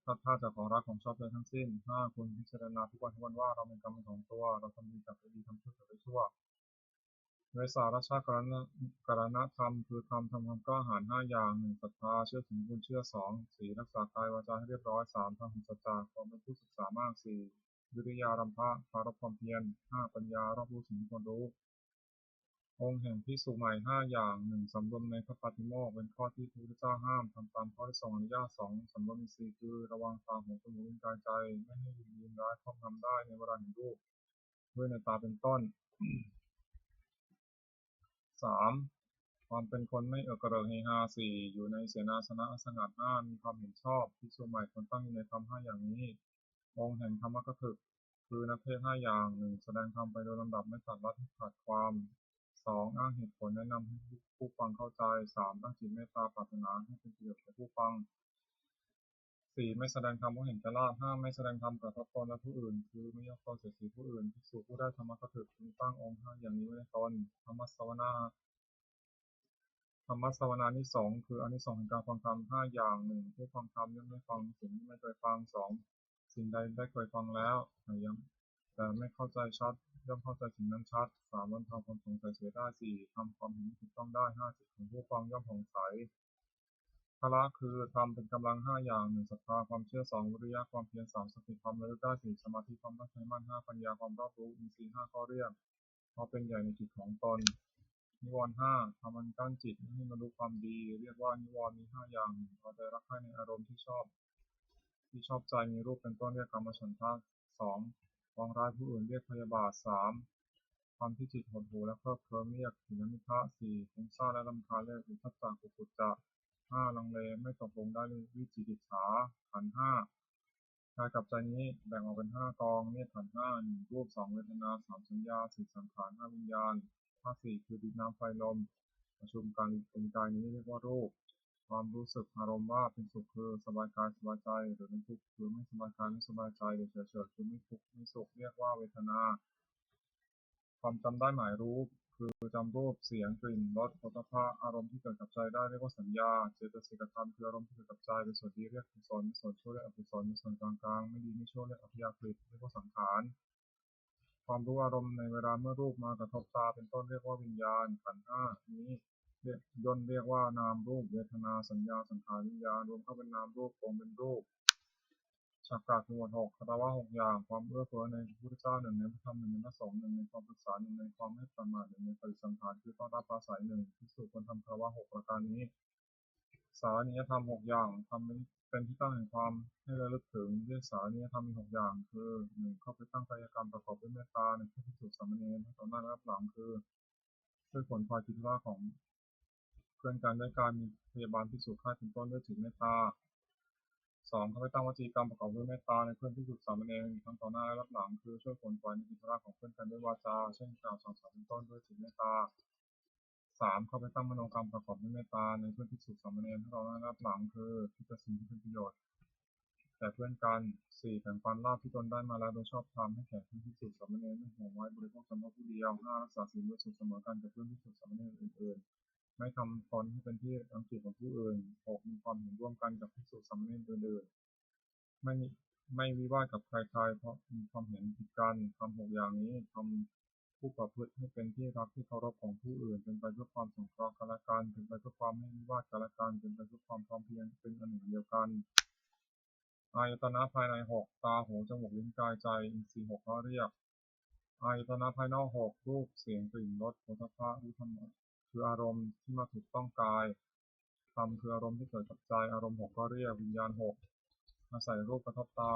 ພລັດພາກຈາກຂອງຮັກຂອງຊອບໃຈທັງສິ້ນ. ຫ້າ ຄວນພິຈາລະນາທຸກວັນທຸກວັນວ່າເຮົາເປັນກຳເປັນຂອງຕົວ, ເຮົາທຳດີກັບໄດ້ດີ, ທຳຊົ່ວກັບໄດ້ຊົ່ວ. ເວສາລະຊະກະລະນະ ກະລະນະທຳ ຄືທຳ ທຳຄວາມກ້າຫານຫ້າຢ່າງ, ໜຶ່ງ ສັດທາ ເຊື່ອຖືບຸນເຊື່ອ, ສອງ ສີ ຮັກສາກາຍວາຈາໃຫ້ຮຽບຮ້ອຍ, ສາມ ທຳແຫ່ງສັດຈະ ຄວາມເປັນຜູ້ສຶກສາມາກ, ສີ່ ວິລິຍາຣຳພະ ປາລົບຄວາມພຽນ, ຫ້າ ປັນຍາ ຮອບຮູ້ສິ່ງທີ່ຄວນຮູ້ ອົງແຫ່ງພິກຂຸໃໝ່ຫ້າຢ່າງ, ໜຶ່ງ ສຳລວມໃນພະປາຕິໂມກ ເປັນຂໍ້ທີ່ພະພຸດທະເຈົ້າຫ້າມ, ທຳຕາມຂໍ້ທີ່ຊົງອະນຸຍາດ, ສອງ ສຳລວມອິນຊີ ຄືລະວັງຕາ, ຫູ, ຈະມູກ, ລີ້ນ, ກາຍ, ໃຈ ໄມ່ໃຫ້ດີ, ດີ, ຮ້າຍ ຄອບງຳໄດ້ໃນເວລາເຫັນຮູບ ດ້ວຍໃນຕາເປັນຕົ້ນ. ສາມ ຄວາມເປັນຄົນໄມ່ເອີກກະເລິກເຮຮາ, ສີ່ ຢູ່ໃນເສນາສະນະອັນສະຫງັດ, ຫ້າ ມີຄວາມເຫັນຊອບ, ພິກຂຸໃໝ່ຄວນຕັ້ງຢູ່ໃນທຳຫ້າຢ່າງນີ້. ອົງແຫ່ງທຳມະຄະທຶກ ຄືນັກເທດຫ້າຢ່າງ, ໜຶ່ງ ສະແດງທຳໄປໂດຍລຳດັບ, ໄມ່ຕັດລັດໃຫ້ຂາດຄວາມ, ສອງ ອ້າງເຫດຜົນແນະນຳໃຫ້ຜູ້ຟັງເຂົ້າໃຈ, ສາມ ຕັ້ງຈິດເມດຕາປາດຖະໜາໃຫ້ເປັນປະໂຫຍດແກ່ຜູ້ຟັງ, ສີ່ ໄມ່ສະແດງທຳເພາະເຫັນແກ່ລາບ, ຫ້າ ໄມ່ສະແດງທຳກະທົບຕົນ ແລະ ຜູ້ອື່ນ ຄືໄມ່ຍອມເຊົາເສຍສີຜູ້ອື່ນ. ພິກຂຸຜູ້ໄດ້ທຳມະຄະທຶກຈຶ່ງຕັ້ງອົງຫ້າຢ່າງນີ້ໄວ້ໃນຕົນ. ທຳມະສະວະນາ ທຳມະສະວະນານິສົງ ຄືອານິສົງແຫ່ງການຟັງທຳຫ້າຢ່າງ, ໜຶ່ງ ຜູ້ຟັງທຳຍ່ອມໄດ້ຟັງສິ່ງທີ່ໄມ່ເຄີຍຟັງ, ສອງ ສິ່ງໃດໄດ້ເຄີຍຟັງແລ້ວ ແຕ່ຍັງ ແຕ່ໄມ່ເຂົ້າໃຈຊັດ ຍ່ອມເຂົ້າໃຈສິ່ງນັ້ນຊັດ, ສາມ ບັນເທົາຄວາມສົງໄສເສຍໄດ້, ສີ່ ທຳຄວາມເຫັນທີ່ຖືກຕ້ອງໄດ້, ຫ້າ ຈິດຂອງຜູ້ຟັງຍ່ອມຜ່ອງໃສ. ພະລະ ຄືທຳເປັນກຳລັງຫ້າຢ່າງ, ໜຶ່ງ ສັດທາ, ຄວາມເຊື່ອ, ສອງ ວິລິຍະ, ຄວາມພຽນ, ສາມ ສະຕິ, ຄວາມລະລຶກໄດ້, ສີ່ ສະມາທິ, ຄວາມຕັ້ງໃຈໝັ້ນ, ຫ້າ ປັນຍາ, ຄວາມຮອບຮູ້, ອິນຊີຫ້າ ຂໍ້ລຽກ ເພາະເປັນໃຫຍ່ໃນກິດຂອງຕົນ. ນິວອນຫ້າ ທຳອັນກັ້ນຈິດໄມ່ໃຫ້ບັນລຸຄວາມດີ, ລຽກວ່ານິວອນ ມີຫ້າຢ່າງ, ໜຶ່ງ ເອົາໃຈຮັກໃຄໃນອາລົມທີ່ຊອບ ທີ່ຊອບໃຈ, ມີຮູບເປັນຕົ້ນ, ລຽກກາມະສັນທະ, ສອງ ປອງຮ້າຍຜູ້ອື່ນ, ລຽກພະຍາບາດ, ສາມ ຄວາມທີ່ຈິດຫົດຫູ ແລະ ເພີບເພີມ, ລຽກຖິນນະມິທະ, ສີ່ ຟຸ້ງຊານ ແລະ ລຳຄານ, ລຽກວິພັດສະ, ກຸກຸດຈະ, ຫ້າ ລັງເລ ໄມ່ຕົກລົງໄດ້, ວິຈິກິດສາ. ຂັນຫ້າ ກາຍກັບໃຈນີ້ແບ່ງອອກເປັນຫ້າກອງ, ລຽກຂັນຫ້າ, ໜຶ່ງ ຮູບ, ສອງ ເວທະນາ, ສາມ ສັນຍາ, ສີ່ ສັງຂານ, ຫ້າ ວິນຍານ. ທາດສີ່ ຄືດິນ, ນ້ຳ, ໄຟ, ລົມ ປະຊຸມກັນເປັນກາຍນີ້ ລຽກວ່າຮູບ. ຄວາມຮູ້ສຶກອາລົມວ່າເປັນສຸກ ຄືສະບາຍກາຍ, ສະບາຍໃຈ ຫຼື ເປັນທຸກ ຄືໄມ່ສະບາຍກາຍ, ໄມ່ສະບາຍໃຈ ຫຼື ເສຍເສີດ ຄືໄມ່ທຸກ, ໄມ່ສຸກ ລຽກວ່າເວທະນາ. ความจำได้หมายรู้ คือจำรูป เสียง กลิ่น รส โผฏฐัพพะ อารมณ์ที่เกิดกับใจได้เรียกว่าสัญญา เจตสิกธรรม คืออารมณ์ที่เกิดกับใจ เป็นส่วนดีเรียกกุศล เป็นส่วนชั่วเรียกอกุศล เป็นส่วนกลางๆ ไม่ดีไม่ชั่วเรียกอัพยากฤต เรียกว่าสังขาร ความรู้อารมณ์ในเวลาเมื่อรูปมากระทบตาเป็นต้นเรียกว่าวิญญาณ ขันธ์ห้านี้เรียก ย่นเรียกว่านามรูป เวทนา สัญญา สังขาร วิญญาณ รวมเข้าเป็นนามรูป ปรุงเป็นรูป ฉักกะคือหมวดหก คารวะหกอย่าง ความเอื้อเฟื้อในพระพุทธเจ้า หนึ่งในพระธรรม หนึ่งในพระสงฆ์ หนึ่งในความปรึกษา หนึ่งในความไม่ประมาท หนึ่งในปฏิสังขาร คือต้อนรับปราศรัย หนึ่ง ภิกษุควรทำคารวะหกประการนี้ สารานิยธรรมหกอย่าง ทำเป็นที่ตั้งแห่งความให้ระลึกถึง เรียกสารานิยธรรมมีหกอย่าง คือ หนึ่ง เข้าไปตั้งกายกรรมประกอบด้วยเมตตาในพระภิกษุสามเณรทั้งต่อหน้าและรับหลัง คือ ช่วยขวนขวายกิจธุระของเพื่อนกันด้วยการมีพยาบาลภิกษุใคร่เป็นต้นด้วยจิตเมตตา สอง เข้าไปตั้งวจีกรรมประกอบด้วยเมตตาในเพื่อนภิกษุสามเณรทั้งต่อหน้าและรับหลัง คือช่วยขวนขวายในกิจธุระของเพื่อนกันด้วยวาจา เช่นกล่าวสั่งสอนเป็นต้นด้วยจิตเมตตา สาม เข้าไปตั้งมโนกรรมประกอบด้วยเมตตาในเพื่อนภิกษุสามเณรทั้งต่อหน้าและรับหลัง คือคิดแต่สิ่งที่เป็นประโยชน์แก่เพื่อนกัน สี่ แบ่งปันลาภที่ตนได้มาแล้วโดยชอบธรรมให้แก่เพื่อนภิกษุสามเณรไม่หวงไว้บริโภคจำเพาะผู้เดียว ห้า รักษาศีลบริสุทธิ์เสมอกันกับเพื่อนภิกษุสามเณรอื่นๆ ไม่ทำตนให้เป็นที่รังเกียจของผู้อื่น หก มีความเห็นร่วมกันกับภิกษุสามเณรอื่นๆ ไม่มี ไม่วิวาทกับใครๆ เพราะมีความเห็นผิดกัน ทำหกอย่างนี้ ทำผู้ประพฤติให้เป็นที่รักที่เคารพของผู้อื่น เป็นไปเพื่อความสงเคราะห์กันและกัน เป็นไปเพื่อความไม่วิวาทกันและกัน เป็นไปเพื่อความพร้อมเพรียงเป็นอันหนึ่งอันเดียวกัน อายตนะภายในหก ตา หู จมูก ลิ้น กาย ใจ อินทรีย์หก ก็เรียก อายตนะภายนอกหก รูป เสียง กลิ่น รส โผฏฐัพพะ รู้ธรรมะ คืออารมณ์ที่มาถูกต้องกาย ธรรม คืออารมณ์ที่เกิดกับใจ อารมณ์หก ก็เรียกวิญญาณหก อาศัยรูปกระทบตา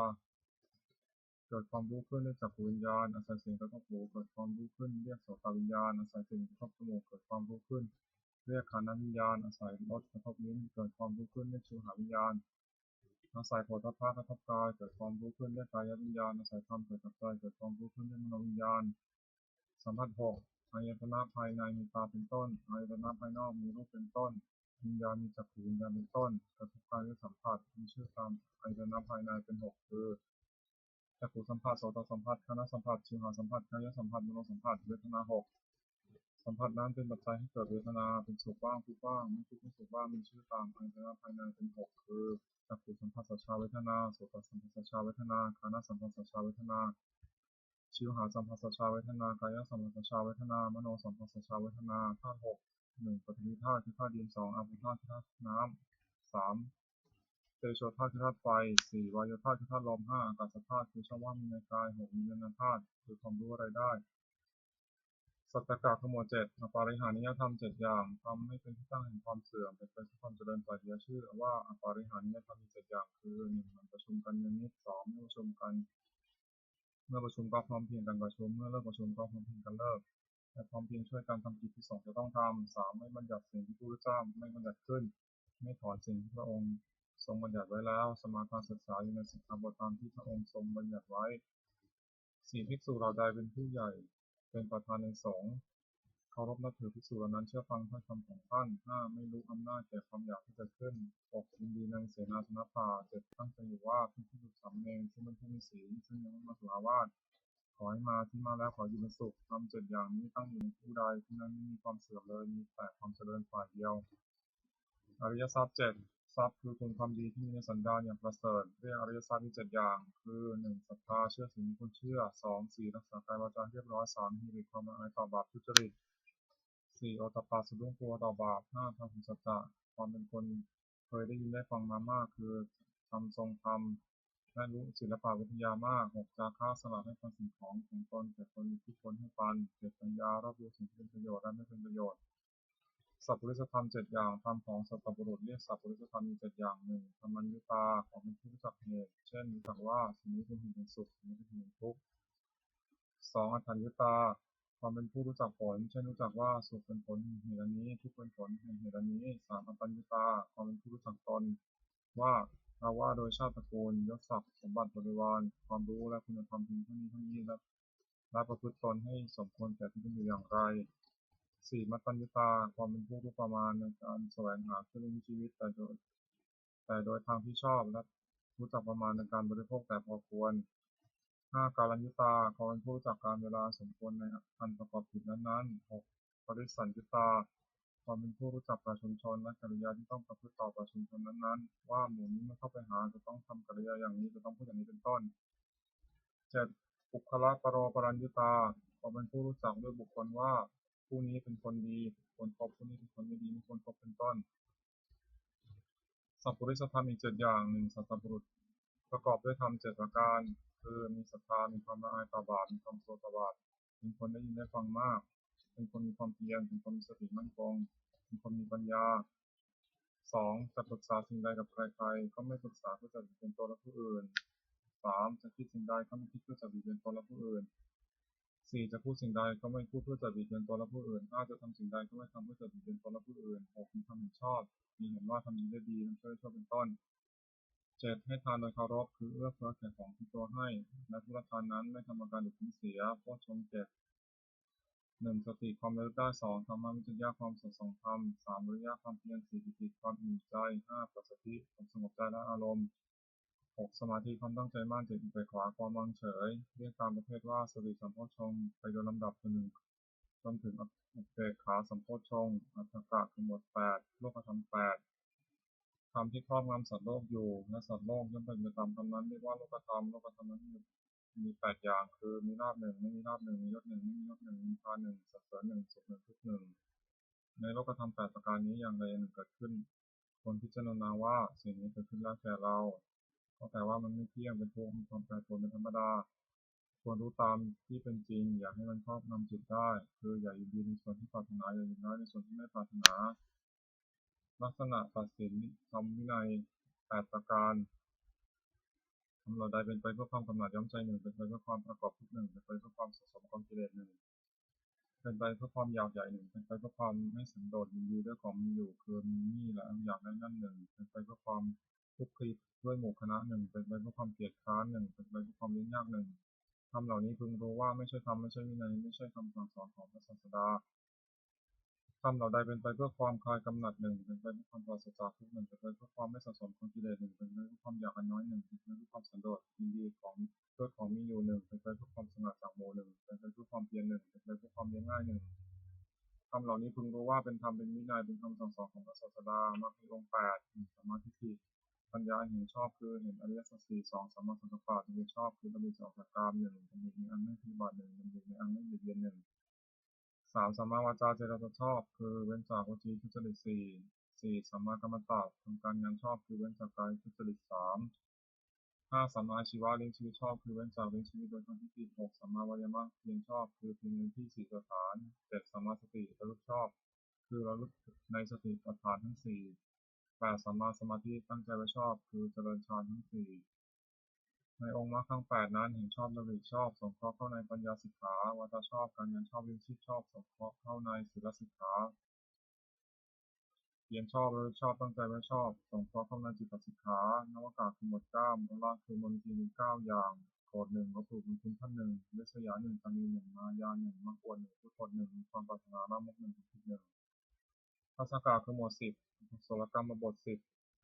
เกิดความรู้ขึ้น เรียกจักขุวิญญาณ อาศัยเสียงกระทบหู เกิดความรู้ขึ้น เรียกโสตวิญญาณ อาศัยกลิ่นกระทบจมูก เกิดความรู้ขึ้น เรียกฆานวิญญาณ อาศัยรสกระทบลิ้น เกิดความรู้ขึ้น เรียกชิวหาวิญญาณ อาศัยโผฏฐัพพะกระทบกาย เกิดความรู้ขึ้น เรียกกายวิญญาณ อาศัยธรรมเกิดกับใจ เกิดความรู้ขึ้น เรียกมโนวิญญาณ สัมผัสหก อายตนะภายในมีตาเป็นต้น อายตนะภายนอกมีรูปเป็นต้น วิญญาณมีจักขุวิญญาณเป็นต้น กระทบกายด้วยสัมผัส มีชื่อตามอายตนะภายในเป็นหก คือ จักขุสัมผัส โสตสัมผัส ฆานสัมผัส ชิวหาสัมผัส กายสัมผัส มโนสัมผัส เวทนาหก สัมผัสนั้นเป็นปัจจัยให้เกิดเวทนา เป็นสุขบ้าง ทุกข์บ้าง ไม่ทุกข์ไม่สุขบ้าง มีชื่อตามอายตนะภายในเป็นหก คือ จักขุสัมผัสสัชชาเวทนา โสตสัมผัสสัชชาเวทนา ฆานสัมผัสสัชชาเวทนา ชิวหาสัมผัสสัชชาเวทนา กายสัมผัสสัชชาเวทนา มโนสัมผัสสัชชาเวทนา ธาตุหก หนึ่ง ปฐวีธาตุ คือธาตุดิน สอง อาโปธาตุ คือธาตุน้ำ สาม เตโชธาตุ คือธาตุไฟ สี่ วาโยธาตุ คือธาตุลม ห้า อากาศธาตุ คือช่องว่างในกาย หก วิญญาณธาตุ คือความรู้อะไรได้ สัจจกะคือหมวดเจ็ด อปาริหานิยธรรมเจ็ดอย่าง ทำให้เป็นที่ตั้งแห่งความเสื่อม เป็นไปเพื่อความเจริญฝ่ายเดียว ชื่อว่าอปาริหานิยธรรมมีเจ็ดอย่าง คือ หนึ่ง หมั่นประชุมกันเนืองนิด สอง เมื่อประชุมกัน เมื่อประชุมก็พร้อมเพรียงกันประชุม เมื่อเลิกประชุมก็พร้อมเพรียงกันเลิก และพร้อมเพรียงช่วยกันทำกิจที่สงฆ์จะต้องทำ สาม ไม่บัญญัติสิ่งที่พระพุทธเจ้าไม่บัญญัติขึ้น ไม่ถอนสิ่งที่พระองค์ทรงบัญญัติไว้แล้ว สมาทานศึกษาอยู่ในสิกขาบทตามที่พระองค์ทรงบัญญัติไว้ สี่ ภิกษุเหล่าใดเป็นผู้ใหญ่ เป็นประธานในสงฆ์ เคารพนับถือภิกษุเหล่านั้น เชื่อฟังถ้อยคำของท่าน ห้า ไม่ลุกอำนาจแก่ความอยากที่เกิดขึ้น หก ยินดีในเสนาสนปาฐ เจ็ด ตั้งใจอยู่ว่าเพื่อนภิกษุสามเณรซึ่งเป็นผู้มีศีล ซึ่งยังไม่มาสู่อาวาส ขอให้มา ที่มาแล้วขออยู่เป็นสุข ทำเจ็ดอย่างนี้ตั้งอยู่ในผู้ใด ผู้นั้นไม่มีความเสื่อมเลย มีแต่ความเจริญฝ่ายเดียว อริยทรัพย์เจ็ด ทรัพย์คือคุณความดีที่มีในสันดานอย่างประเสริฐ เรียกอริยทรัพย์มีเจ็ดอย่าง คือ หนึ่ง ศรัทธา เชื่อสิ่งที่ควรเชื่อ สอง ศีล รักษากายวาจาให้เรียบร้อย สาม หิริ ความละอายต่อบาปทุจริต สี่ โอตตัปปะ สะดุ้งกลัวต่อบาป ห้า พาหุสัจจะ ความเป็นคนเคยได้ยินได้ฟังมามาก คือ ธรรมทรงธรรม และรู้ศิลปวิทยามาก หก จาคะ สละให้ปันสิ่งของของตนแก่คนทุกคนให้ปัน เจ็ด ปัญญา รอบรู้สิ่งที่เป็นประโยชน์และไม่เป็นประโยชน์ สัพพุริสธรรมเจ็ดอย่าง ธรรมของสัตบุรุษเรียกสัพพุริสธรรมมีเจ็ดอย่าง หนึ่ง ธรรมัญญุตา ความเป็นผู้รู้จักเหตุ เช่น รู้จักว่าสิ่งนี้เป็นเหตุแห่งสุข สิ่งนี้เป็นเหตุแห่งทุกข์ สอง อัฏฐัญญุตา ความเป็นผู้รู้จักผล เช่น รู้จักว่าสุขเป็นผลแห่งเหตุอันนี้ ทุกข์เป็นผลแห่งเหตุอันนี้ สาม อัปปัญญุตา ความเป็นผู้รู้จักตน ว่า เราว่าโดยชาติตระกูล ยศศักดิ์ สมบัติบริวาร ความรู้ และคุณธรรมเพียงเท่านี้เท่านี้ และ และประพฤติตนให้สมควรแก่ที่เป็นอยู่อย่างไร สี่ มัตตัญญุตา ความเป็นผู้รู้ประมาณในการแสวงหาเพื่อเลี้ยงชีวิต แต่โดย แต่โดยทางที่ชอบ และรู้จักประมาณในการบริโภคแต่พอควร ຫ້າ กาลัญญุตา ความเป็นผู้รู้จักกาลเวลาอันสมควรในอันประกอบกิจนั้นๆ หก ปริสัญญุตา ความเป็นผู้รู้จักประชุมชนและกิริยาที่ต้องประพฤติต่อประชุมชนนั้นๆ ว่าหมู่นี้เมื่อเข้าไปหาจะต้องทำกิริยาอย่างนี้ จะต้องพูดอย่างนี้ เป็นต้น เจ็ด ปุคคละปโรปรัญญุตา ความเป็นผู้รู้จักด้วยบุคคลว่าผู้นี้เป็นคนดี ควรคบ ผู้นี้เป็นคนไม่ดี ไม่ควรคบ เป็นต้น สัพพุริสธรรมอีกเจ็ดอย่าง หนึ่ง สัตบุรุษ ประกอบด้วยธรรมเจ็ดประการ คือ มีศรัทธา มีความละอายต่อบาป มีความกลัวต่อบาป เป็นคนได้ยินได้ฟังมาก เป็นคนมีความเพียร เป็นคนมีสติมั่นคง เป็นคนมีปัญญา สอง จะปรึกษาสิ่งใดกับใครๆ ก็ไม่ปรึกษาเพื่อจะเบียดเบียนตนและผู้อื่น สาม จะคิดสิ่งใดก็ไม่คิดเพื่อจะเบียดเบียนตนและผู้อื่น สี่ จะพูดสิ่งใดก็ไม่พูดเพื่อจะเบียดเบียนตนและผู้อื่น ห้า จะทำสิ่งใดก็ไม่ทำเพื่อจะเบียดเบียนตนและผู้อื่น หก มีธรรมเห็นชอบ มีเห็นว่าทำดีได้ดี ทำชั่วได้ชั่ว เป็นต้น เจ็ด ให้ทานโดยเคารพ คือเอื้อเฟื้อแก่ของที่ตัวให้ และผู้รับทานนั้นไม่ทำอาการหลุดพ้นเสีย โพชฌงค์เจ็ด หนึ่ง สติ ความระลึกได้ สอง ธรรมวิจยะ ความสะสมธรรม สาม วิริยะ ความเพียร สี่ ปีติ ความอิ่มใจ ห้า ปัสสัทธิ ความสงบใจและอารมณ์ หก สมาธิ ความตั้งใจมั่น เจ็ด อุเบกขา ความวางเฉย เรียกตามประเภทว่าสติสัมโพชฌงค์ ไปโดยลำดับจนถึง จนถึงอุเบกขาสัมโพชฌงค์ อัฏฐกะ คือหมวดแปด โลกธรรมแปด ธรรมที่ครอบงำสัตว์โลกอยู่ และสัตว์โลกย่อมเป็นไปตามธรรมนั้น เรียกว่าโลกธรรม โลกธรรมนั้นมีแปดอย่าง คือ มีลาภหนึ่ง ไม่มีลาภหนึ่ง มียศหนึ่ง ไม่มียศหนึ่ง นิพพานหนึ่ง สรรเสริญหนึ่ง สุขหนึ่ง ทุกข์หนึ่ง ในโลกธรรมแปดประการนี้ อย่างใดอย่างหนึ่งเกิดขึ้น ควรพิจารณาว่าสิ่งนี้เกิดขึ้นแล้วแก่เรา ก็แต่ว่ามันไม่เที่ยง เป็นทุกข์ มีความแปรปรวนเป็นธรรมดา ควรรู้ตามที่เป็นจริง อย่าให้มันครอบงำจิตได้ คืออย่ายินดีในส่วนที่ปรารถนา อย่ายินร้ายในส่วนที่ไม่ปรารถนา ลักษณะตัดสินธรรมวินัยแปดประการ ธรรมเหล่าใดเป็นไปเพื่อความกำหนัดย้อมใจหนึ่ง เป็นไปเพื่อความประกอบทุกข์หนึ่ง เป็นไปเพื่อความสะสมกองกิเลสหนึ่ง เป็นไปเพื่อความอยากใหญ่หนึ่ง เป็นไปเพื่อความไม่สันโดษยินดีด้วยของมีอยู่ คือมีนี่และอยากได้นั่นหนึ่ง เป็นไปเพื่อความคลุกคลีด้วยหมู่คณะหนึ่ง เป็นไปเพื่อความเกียจคร้านหนึ่ง เป็นไปเพื่อความเลี้ยงยากหนึ่ง ธรรมเหล่านี้พึงรู้ว่าไม่ใช่ธรรม ไม่ใช่วินัย ไม่ใช่คำสั่งสอนของพระศาสดา ธรรมเหล่าใดเป็นไปเพื่อความคลายกำหนัดหนึ่ง เป็นไปเพื่อความปราศจากทุกข์หนึ่ง เป็นไปเพื่อความไม่สะสมของกิเลสหนึ่ง เป็นไปเพื่อความอยากอันน้อยหนึ่ง เป็นไปเพื่อความสันโดษยินดีของ ด้วยของมีอยู่หนึ่ง เป็นไปเพื่อความสงัดจากหมู่หนึ่ง เป็นไปเพื่อความเพียรหนึ่ง เป็นไปเพื่อความเลี้ยงง่ายหนึ่ง ธรรมเหล่านี้พึงรู้ว่าเป็นธรรม เป็นวินัย เป็นคำสั่งสอนของพระศาสดา มรรคมีองค์แปด หนึ่ง สัมมาทิฏฐิ ปัญญาอันเห็นชอบ คือเห็นอริยสัจสี่ สอง สัมมาสังกัปปะ ดำริชอบ คือดำริจะออกจากกาม หนึ่ง ดำริในอันไม่พยาบาท หนึ่ง ดำริในอันไม่เบียดเบียน หนึ่ง สาม สัมมาวาจา เจรจาชอบ คือเว้นจากวจีทุจริต สี่ สี่ สัมมากัมมันตะ ทำการงานชอบ คือเว้นจากกายทุจริต สาม ห้า สัมมาอาชีวะ เลี้ยงชีวิตชอบ คือเว้นจากเลี้ยงชีวิตโดยทำผิด หก สัมมาวายามะ เพียรชอบ คือเพียรในที่สี่สถาน เจ็ด สัมมาสติ ระลึกชอบ คือระลึกในสติปัฏฐานทั้งสี่ แปด สัมมาสมาธิ ตั้งใจไว้ชอบ คือเจริญฌานทั้งสี่ ในองค์มรรคทั้งแปดนั้น เห็นชอบ ดำริชอบ สงเคราะห์เข้าในปัญญาสิกขา วาจาชอบ การงานชอบ เลี้ยงชีพชอบ สงเคราะห์เข้าในศีลสิกขา เพียรชอบ ระลึกชอบ ตั้งใจไว้ชอบ สงเคราะห์เข้าในจิตตสิกขา นวกะ คือหมวดเก้า มลละ คือมลทินมีเก้าอย่าง โกรธหนึ่ง ลบหลู่บุญคุณท่านหนึ่ง ริษยาหนึ่ง ตนีหนึ่ง มายาหนึ่ง มักอวดหนึ่ง พูดปดหนึ่ง มีความปรารถนาลามกหนึ่ง ความคิดหนึ่ง ภัสสกะ คือหมวดสิบ กุศลกรรมบทสิบ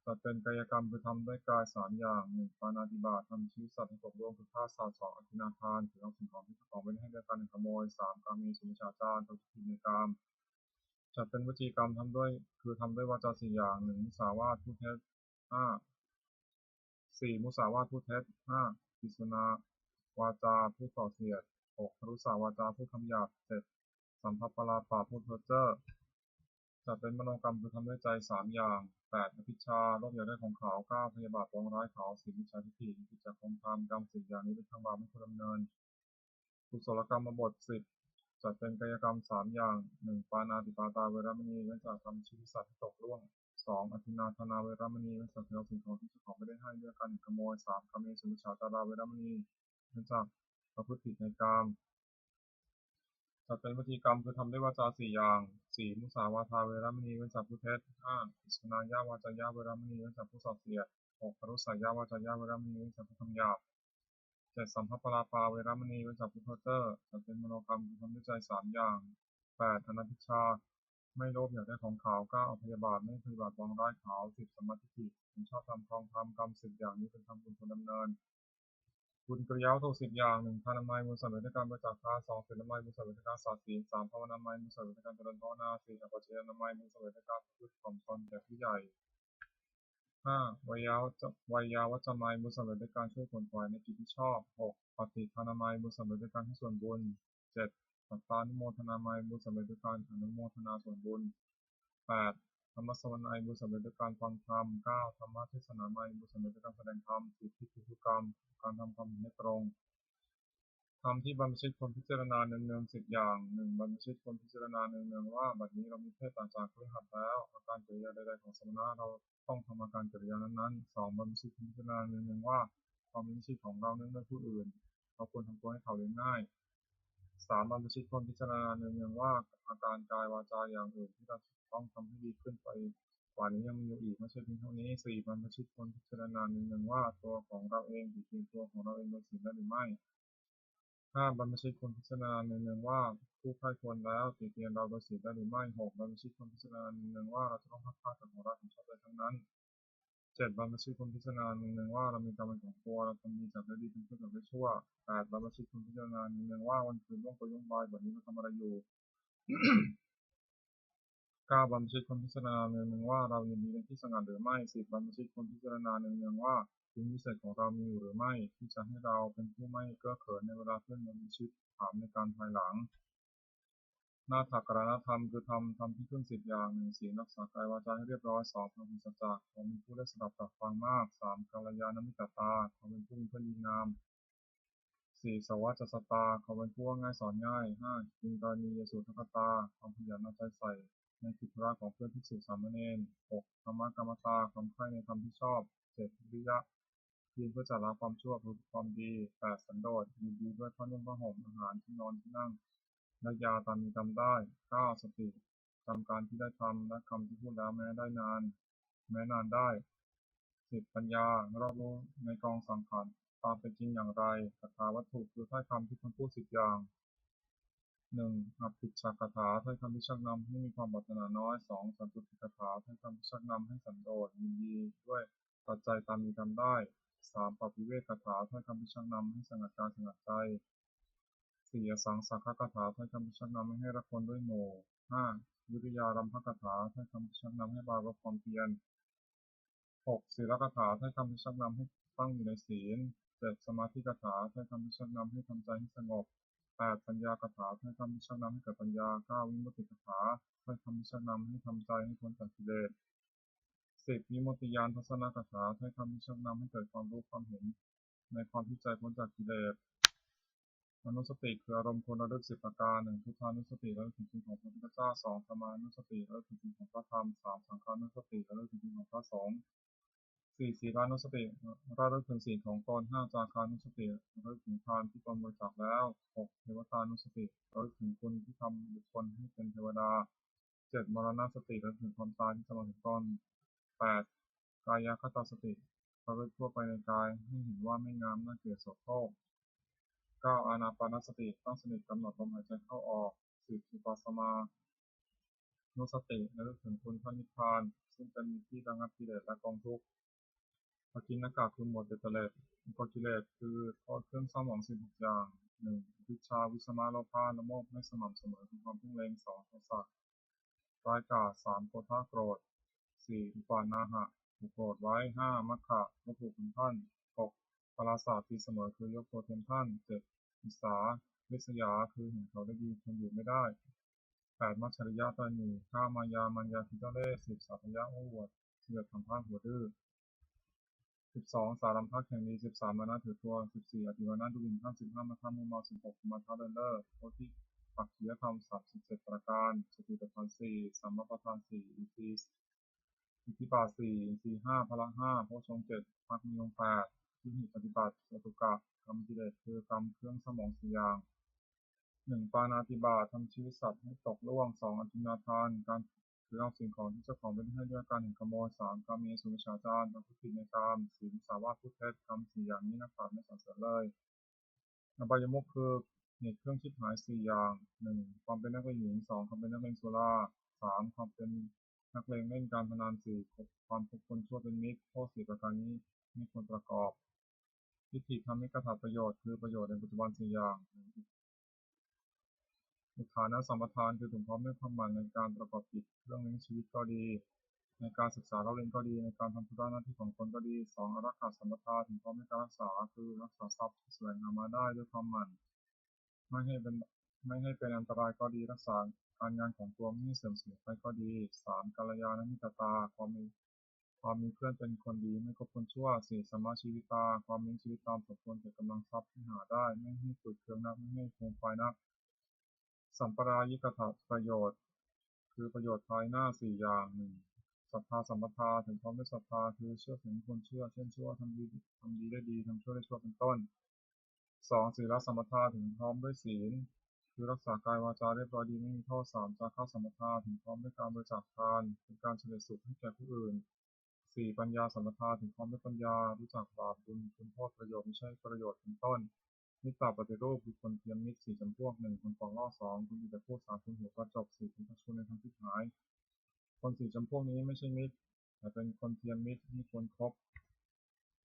จัดเป็นกายกรรม คือทำด้วยกายสามอย่าง หนึ่ง ปาณาติบาต ทำชีวิตสัตว์ให้ตกล่วง คือฆ่าสัตว์ สอง อทินนาทาน ถือเอาสิ่งของที่เจ้าของไม่ได้ให้ด้วยการขโมย สาม กาเมสุมิจฉาจาร ประพฤติผิดในกาม จัดเป็นวจีกรรม ทำด้วย คือทำด้วยวาจาสี่อย่าง หนึ่ง มุสาวาท พูดเท็จ ห้า สี่ มุสาวาท พูดเท็จ ห้า พิสุนาวาจา พูดส่อเสียด หก พรุสาวาจา พูดคำหยาบ เจ็ด สัมภปลาปะ พูดเพ้อเจ้อ จัดเป็นมโนกรรม คือทำด้วยใจสามอย่าง แปด อภิชฌา โลภอยากได้ของเขา เก้า พยาบาทปองร้ายเขา สิบ มิจฉาทิฏฐิ เห็นผิดจากคงธรรม กรรมสิบอย่างนี้เป็นทางบาป ไม่ควรดำเนิน กุศลกรรมบทสิบ จัดเป็นกายกรรมสามอย่าง หนึ่ง ปาณาติปาตาเวรมณี เว้นจากทำชีวิตสัตว์ให้ตกล่วง สอง อทินนาทานาเวรมณี เว้นจากถือเอาสิ่งของที่เจ้าของไม่ได้ให้ด้วยการขโมย สาม กาเมสุมิจฉาจาราเวรมณี เว้นจากประพฤติผิดในกาม จัดเป็นวจีกรรม คือทำด้วยวาจาสี่อย่าง สี่ มุสาวาทาเวรมณี เว้นจากพูดเท็จ ห้า พิสุนายะวาจายะเวรมณี เว้นจากพูดส่อเสียด หก พรุสายะวาจายะเวรมณี เว้นจากพูดคำหยาบ เจ็ด สัมภปลาปาเวรมณี เว้นจากพูดเพ้อเจ้อ จัดเป็นมโนกรรม คือทำด้วยใจสามอย่าง แปด อนัพพิชฌา ไม่โลภอยากได้ของเขา เก้า อพยาบาท ไม่พยาบาทปองร้ายเขา สิบ สัมมาทิฏฐิ เห็นชอบธรรมครองธรรม กรรมสิบอย่างนี้เป็นธรรมบุญควรดำเนิน ບຸນກິລິຍາວັດຖຸສິບຢ່າງ: ໜຶ່ງ ທານາໄມ ບຸນສຳເລັດດ້ວຍການບໍລິຈາກທານ; ສອງ ສິນລາໄມ ບຸນສຳເລັດດ້ວຍການສະອາດສິນ; ສາມ ພາວະນາໄມ ບຸນສຳເລັດດ້ວຍການຈະເລີນພາວະນາ; ສີ່ ອັບປະຊະຍານາໄມ ບຸນສຳເລັດດ້ວຍການປະພຶດຖ່ອມຕົນແກ່ຜູ້ໃຫຍ່; ຫ້າ ໄວຍາວັດຈະ ໄວຍາວັດຈະໄມ ບຸນສຳເລັດດ້ວຍການຊ່ວຍຂົນຂວາຍໃນກິດທີ່ຊອບ; ຫົກ ປະຕິທານາໄມ ບຸນສຳເລັດດ້ວຍການໃຫ້ສ່ວນບຸນ; ເຈັດ ສັດຕານຸໂມທະນາໄມ ບຸນສຳເລັດດ້ວຍການອະນຸໂມທະນາສ່ວນບຸນ; ແປດ ທຳມະສະວະໄນ ບຸນສຳເລັດດ້ວຍການຟັງທຳ; ເກົ້າ ທຳມະເທສະນາໄມ ບຸນສຳເລັດດ້ວຍການສະແດງທຳ; ສິບ ພິກຂຸກຳ ການທຳຄວາມເຫັນໃຫ້ຕົງ. ທຳທີ່ບັນພະຊິດຄວນພິຈາລະນາເນືອງໆ ສິບຢ່າງ: ໜຶ່ງ ບັນພະຊິດຄວນພິຈາລະນາເນືອງໆວ່າ ບັດນີ້ເຮົາມີເພດຕ່າງຈາກຄະລິຫັດແລ້ວ. ອາການກິລິຍາໃດໆຂອງສະມະນະ ເຮົາຕ້ອງທຳອາການກິລິຍານັ້ນໆ. ສອງ ບັນພະຊິດຄວນພິຈາລະນາເນືອງໆວ່າ ຄວາມມີຊີວິດຂອງເຮົາເນື່ອງດ້ວຍຜູ້ອື່ນ ເຮົາຄວນທຳຕົວໃຫ້ເຂົາລ້ຽງງ່າຍ. ສາມ ບັນພະຊິດຄວນພິຈາລະນາເນືອງໆວ່າ ອາການກາຍວາຈາຢ່າງອື່ນທີ່ເຮົາຕ້ອງທຳໃຫ້ດີຂຶ້ນໄປກວ່ານີ້ຍັງມີຢູ່ອີກ, ບໍ່ໃຊ່ພຽງເທົ່ານີ້. ສີ່ ບັນພະຊິດຄວນພິຈາລະນາເນືອງໆວ່າ ຕົວຂອງເຮົາເອງຕິຕຽມຕົວຂອງເຮົາເອງໂດຍສິນໄດ້ຫຼືໄມ່. ຫ້າ ບັນພະຊິດຄວນພິຈາລະນາເນືອງໆວ່າ ຜູ້ໃຄ່ຄວນແລ້ວຕິຕຽມເຮົາໂດຍສິນໄດ້ຫຼືໄມ່. ຫົກ ບັນພະຊິດຄວນພິຈາລະນາເນືອງໆວ່າ ເຮົາຈະຕ້ອງພັດພາກຈາກຂອງລັດເຫັນຊອບໄດ້ທັງນັ້ນ. ເຈັດ ບັນພະຊິດຄວນພິຈາລະນາເນືອງໆວ່າ ເຮົາມີກຳເປັນຂອງຕົວ, ເຮົາທຳດີຈາກໄດ້ດີ ທຳຊົ່ວຈາກໄດ້ຊົ່ວ. ແປດ ບັນພະຊິດຄວນພິຈາລະນາເນືອງໆວ່າ ວັນຄືນລ່ວງໄປລ່ວງໄປ, ບັດນີ້ເຮົາທຳອະໄລຢູ່? ເກົ້າ ບັນພະຊິດຄວນພິຈາລະນາເນືອງໆວ່າ ເຮົາຍິນດີໃນທີ່ສະຫງັດຫຼືໄມ່? ສິບ ບັນພະຊິດຄວນພິຈາລະນາເນືອງໆວ່າ ຄຸນວິເສດຂອງເຮົາມີຢູ່ຫຼືໄມ່ ທີ່ຈະໃຫ້ເຮົາເປັນຜູ້ໄມ່ເກື້ອເຂີນໃນເວລາເພື່ອນບັນພະຊິດຖາມໃນການພາຍຫຼັງ? ນາຖະກະລະນະທຳ ຄືທຳ ທຳທີ່ເຄື່ອງສິບຢ່າງ: ໜຶ່ງ ສິນ ຮັກສາກາຍວາຈາໃຫ້ຮຽບຮ້ອຍ; ສອງ ພາหุສັດຈະ ຄວາມເປັນຜູ້ໄດ້ສະດັບຕາຟັງມາກ; ສາມ ກັນລະຍານະມິດຕະຕາ ຄວາມເປັນຜູ້ມີເພື່ອນດີງາມ; ສີ່ ສະວະຈັດສະຕາ ຄວາມເປັນຜູ້ເວົ້າງ່າຍສອນງ່າຍ; ຫ້າ ກິນຕາລະນີຍະສູດທັກຄະຕາ ຄວາມຂະຫຍັນເອົາໃຈໃສ່ໃນກິດທຸລະຂອງເພື່ອນພິກສຸສາມະເນນ; ຫົກ ທຳມະກຳມະຕາ ຄວາມໃຄ່ໃນທຳທີ່ຊອບ; ເຈັດ ວິລິຍະ ພຽນເພື່ອຈະລະຄວາມຊົ່ວ ເພື່ອຄວາມດີ; ແປດ ສັນໂດດ ຍິນດີດ້ວຍຜ້ານຸ່ງຜ້າຫົ່ມ ອາຫານ ທີ່ນອນ ທີ່ນັ່ງ ແລະ ຢາຕາມມີຕາມໄດ້; ເກົ້າ ສະຕິ ຈຳການທີ່ໄດ້ທຳ ແລະ ຄຳທີ່ພູດແລ້ວ ແມ້ໄດ້ນານ ແມ້ນານໄດ້; ສິບ ປັນຍາ ຮອບຮູ້ໃນກອງສັງຂານຕາມເປັນຈິງຢ່າງໃດ. ກະຖາວັດຖຸ ຄືຖ້ອຍຄຳທີ່ຄວນພູດສິບຢ່າງ: ໜຶ່ງ ອະພິຊາກະຖາ ຖ້ອຍຄຳທີ່ຊັກນຳໃຫ້ມີຄວາມປາດຖະໜານ້ອຍ; ສອງ ສັນຕຸຕິກະຖາ ຖ້ອຍຄຳທີ່ຊັກນຳໃຫ້ສັນໂດດ ຍິນດີດ້ວຍປັດໄຈຕາມມີຕາມໄດ້; ສາມ ປະວິເວກກະຖາ ຖ້ອຍຄຳທີ່ຊັກນຳໃຫ້ສະຫງັດກາຍສະຫງັດໃຈ; ສີ່ ອະສັງສັກຂະກະຖາ ຖ້ອຍຄຳທີ່ຊັກນຳໃຫ້ໃຫ້ລັກຄົນດ້ວຍໝູ່; ຫ້າ ວິລິຍາລັມພະກະຖາ ຖ້ອຍຄຳທີ່ຊັກນຳໃຫ້ປາລົບຄວາມພຽນ; ຫົກ ສີລະກະຖາ ຖ້ອຍຄຳທີ່ຊັກນຳໃຫ້ຕັ້ງຢູ່ໃນສີນ; ເຈັດ ສະມາທິກະຖາ ຖ້ອຍຄຳທີ່ຊັກນຳໃຫ້ທຳໃຈໃຫ້ສະຫງົບ; ແປດ ປັນຍາກະຖາ ຖ້ອຍຄຳທີ່ຊັກນຳໃຫ້ເກີດປັນຍາ; ເກົ້າ ວິມຸດຕິກະຖາ ຖ້ອຍຄຳທີ່ຊັກນຳໃຫ້ທຳໃຈໃຫ້ພົ້ນຈາກກິເລດ; ສິບ ວິມຸດຕິຍານທັດສະນະກະຖາ ຖ້ອຍຄຳທີ່ຊັກນຳໃຫ້ເກີດຄວາມຮູ້ຄວາມເຫັນໃນຄວາມທີ່ໃຈພົ້ນຈາກກິເລດ. ອະນຸສະຕິ ຄືອາລົມຄວນລະລຶກສິບປະການ: ໜຶ່ງ ພຸດທານຸສະຕິ ລະລຶກເຖິງຄຸນຂອງພະພຸດທະເຈົ້າ; ສອງ ທຳມານຸສະຕິ ລະລຶກເຖິງຄຸນຂອງພະທຳ; ສາມ ສັງຄານຸສະຕິ ລະລຶກເຖິງຄຸນຂອງພະສົງ; ສີ່ ສີລານຸສະຕິ ລະລຶກເຖິງສີນຂອງຕົນ; ຫ້າ ຈາຄານຸສະຕິ ລະລຶກເຖິງທານທີ່ຕົນບໍລິຈາກແລ້ວ; ຫົກ ເທວະຕານຸສະຕິ ລະລຶກເຖິງຄຸນທີ່ທຳບຸກຄົນໃຫ້ເປັນເທວະດາ; ເຈັດ ມະລະນະສະຕິ ລະລຶກເຖິງຄວາມຕາຍທີ່ສະເໝີເຖິງຕົນ; ແປດ ກາຍະຄະຕາສະຕິ ລະລຶກທົ່ວໄປໃນກາຍ ໃຫ້ເຫັນວ່າໄມ່ງາມ ໜ້າເກຍດ ໂສໂຄກ; ເກົ້າ ອານາປານະສະຕິ ຕັ້ງສະໜິດກຳນົດລົມຫາຍໃຈເຂົ້າອອກ; ສິບ ວິປັດສະມານຸສະຕິ ລະລຶກເຖິງຄຸນພະນິບພານ ຊຶ່ງເປັນທີ່ລະງັບກິເລດ ແລະ ກອງທຸກ. ອະກິນນະກະ ຄືໝົດເບັດເຕີເລັດ. ອຸປະກິເລດ ຄືໂທດເຄື່ອງເສົ້າໝອງສິບຫົກຢ່າງ: ໜຶ່ງ ອະວິດຊາ ວິສະມະ ໂລພະ ລະໂມບ ໄມ່ສະໝ່ຳສະເໝີ ຄືຄວາມເພັ້ງເລັງ; ສອງ ໂທສະ ຮ້າຍກາດ; ສາມ ໂທທະ ໂກດ; ສີ່ ອຸປານາຫະ ຖືກໂກດໄວ້; ຫ້າ ມັກຂະ ວັດຖຸເປັນທ່ານ; ຫົກ ປະລາສະ ຕີສະເໝີ ຄືຍົກຕົວແທນທ່ານ; ເຈັດ ອິດສາ ລິດສະຢາ ຄືເຫັນເຂົາໄດ້ດີ ທົນຢູ່ໄມ່ໄດ້; ແປດ ມັດສະລິຍະ ຕະໜີ; ເກົ້າ ມາຍາ ມັນຍາ ຄືເຈົ້າເລ່; ສິບ ສາທະຍະ ໂອ້ອວດ; ສິບເອັດ ທຳພະ ຫົວດື້; ສິບສອງ ສາລັມພະ ແຂ່ງດີ; ສິບສາມ ມານະ ຖືຕົວ; ສິບສີ່ ອະຕິມານະ ດູໝິ່ນທ່ານ; ສິບຫ້າ ມັດທະ ມົວເມົາ; ສິບຫົກ ກຸມມາທະ ເລີນເລີ. ໂພທິປັກຄີຍະທຳ ສາມສິບເຈັດ ປະການ, ສະຕິປະທານ ສີ່, ສຳມະປະທານ ສີ່, ອິດທິ ອິດທິບາດ ສີ່, ອິນຊີ ຫ້າ, ພະລະ ຫ້າ, ໂພຊົງ ເຈັດ, ມັກມີອົງ ແປດ, ທິດຖິປະຕິບັດ, ຈະຕຸກະ, ກຳກິເລດ ຄືກຳເຄື່ອງເສົ້າໝອງ ສີ່ ຢ່າງ. ໜຶ່ງ ປານາຕິບາດ, ທຳຊີວິດສັດໃຫ້ຕົກລ່ວງ. ສອງ ອະທິນນາທານ, ການຖືເອົາສິ່ງຂອງທີ່ເຈົ້າຂອງບໍ່ໄດ້ໃຫ້ດ້ວຍການເຫັນຂະໂມຍ. ສາມ ກາເມສຸມິດສາຈານ, ປະພຶດຕິໃນກາມ. ສີ່ ມຸສາວາດ, ພູດເທັດ. ກຳສີ່ຢ່າງນີ້ ນັກປາດໄມ່ສັນເສີນເລີຍ. ອະບາຍະມຸກ ຄືເຫດເຄື່ອງຊິບຫາຍ ສີ່ ຢ່າງ. ໜຶ່ງ ຄວາມເປັນນັກເລງຍິງ. ສອງ ຄວາມເປັນນັກເລງສຸລາ. ສາມ ຄວາມເປັນນັກເລງເລ່ນການພະນັນ. ສີ່ ຄວາມຄົບຄົນຊົ່ວເປັນມິດ. ໂທດສີ່ປະການນີ້ ມີຄວນປະກອບ. ທິฏຖิ ທຳໃຫ້ກະທຳປະໂຫຍດ ຄືປະໂຫຍດໃນປັດຈຸບັນ ສີ່ຢ່າງ. ອຸດທານະສຳປະທານ ຄືເຖິງພ້ອມດ້ວຍຄວາມໝັ້ນໃນການປະກອບກິດເລື່ອງລ້ຽງຊີວິດກໍດີ, ໃນການສຶກສາເລົ່າຮຽນກໍດີ, ໃນການທຳທຸລະໜ້າທີ່ຂອງຕົນກໍດີ. ສອງ ອາລັກຂະສຳປະທາ ເຖິງພ້ອມດ້ວຍການຮັກສາ ຄືຮັກສາຊັບທີ່ສະແຫວງຫາມາໄດ້ດ້ວຍຄວາມໝັ້ນ ໄມ່ໃຫ້ເປັນ ໄມ່ໃຫ້ເປັນອັນຕະລາຍກໍດີ, ຮັກສາການງານຂອງຕົວ ໄມ່ໃຫ້ເສື່ອມເສຍໄປກໍດີ. ສາມ ກັນລະຍານະມິດຕະຕາ ຄວາມມີ ຄວາມມີເພື່ອນເປັນຄົນດີ ໄມ່ຄົບຄົນຊົ່ວ. ສີ່ ສະມະຊີວິດຕາ ຄວາມລ້ຽງຊີວິດຕາມສົມຄວນແກ່ກຳລັງຊັບທີ່ຫາໄດ້, ໄມ່ໃຫ້ຝືດເຄືອງນັກ, ໄມ່ໃຫ້ຟູມຟາຍນັກ. ສຳປະລາຍິກະຖະປະໂຫຍດ ຄືປະໂຫຍດພາຍໜ້າ ສີ່ຢ່າງ. ໜຶ່ງ ສັດທາສຳປະທາ ເຖິງພ້ອມດ້ວຍສັດທາ ຄືເຊື່ອຖືຄົນເຊື່ອ ເຊັ່ນ ເຊື່ອວ່າທຳດີ ທຳດີໄດ້ດີ, ທຳຊົ່ວໄດ້ຊົ່ວ ເປັນຕົ້ນ. ສອງ ສີລະສຳປະທາ ເຖິງພ້ອມດ້ວຍສີນ ຄືຮັກສາກາຍວາຈາຮຽບຮ້ອຍດີ ໄມ່ມີໂທດ. ສາມ ຈາຄະສຳປະທາ ເຖິງພ້ອມດ້ວຍການບໍລິຈາກທານ ເປັນການສະເລັດສຸກໃຫ້ແກ່ຜູ້ອື່ນ. ສີ່ ປັນຍາສຳປະທາ ເຖິງພ້ອມດ້ວຍປັນຍາ ຮູ້ຈັກບາບບຸນຄຸນໂທດ ປະໂຫຍດ ມິໃຊ້ປະໂຫຍດ ເປັນຕົ້ນ. ມິດຕາປະຕິຮູບ ຄືຄົນທຽມມິດສີ່ຈຳພວກ. ໜຶ່ງ ຄົນປອກລອກ. ສອງ ຄົນດີແຕ່ພູດ. ສາມ ຄົນຫົວກະຈົກ. ສີ່ ຄົນຊັກຊວນໃນທາງທີ່ຜິດ. ຄົນສີ່ຈຳພວກນີ້ໄມ່ໃຊ່ມິດ ແຕ່ເປັນຄົນທຽມມິດ ທີ່ຄວນຄົບ.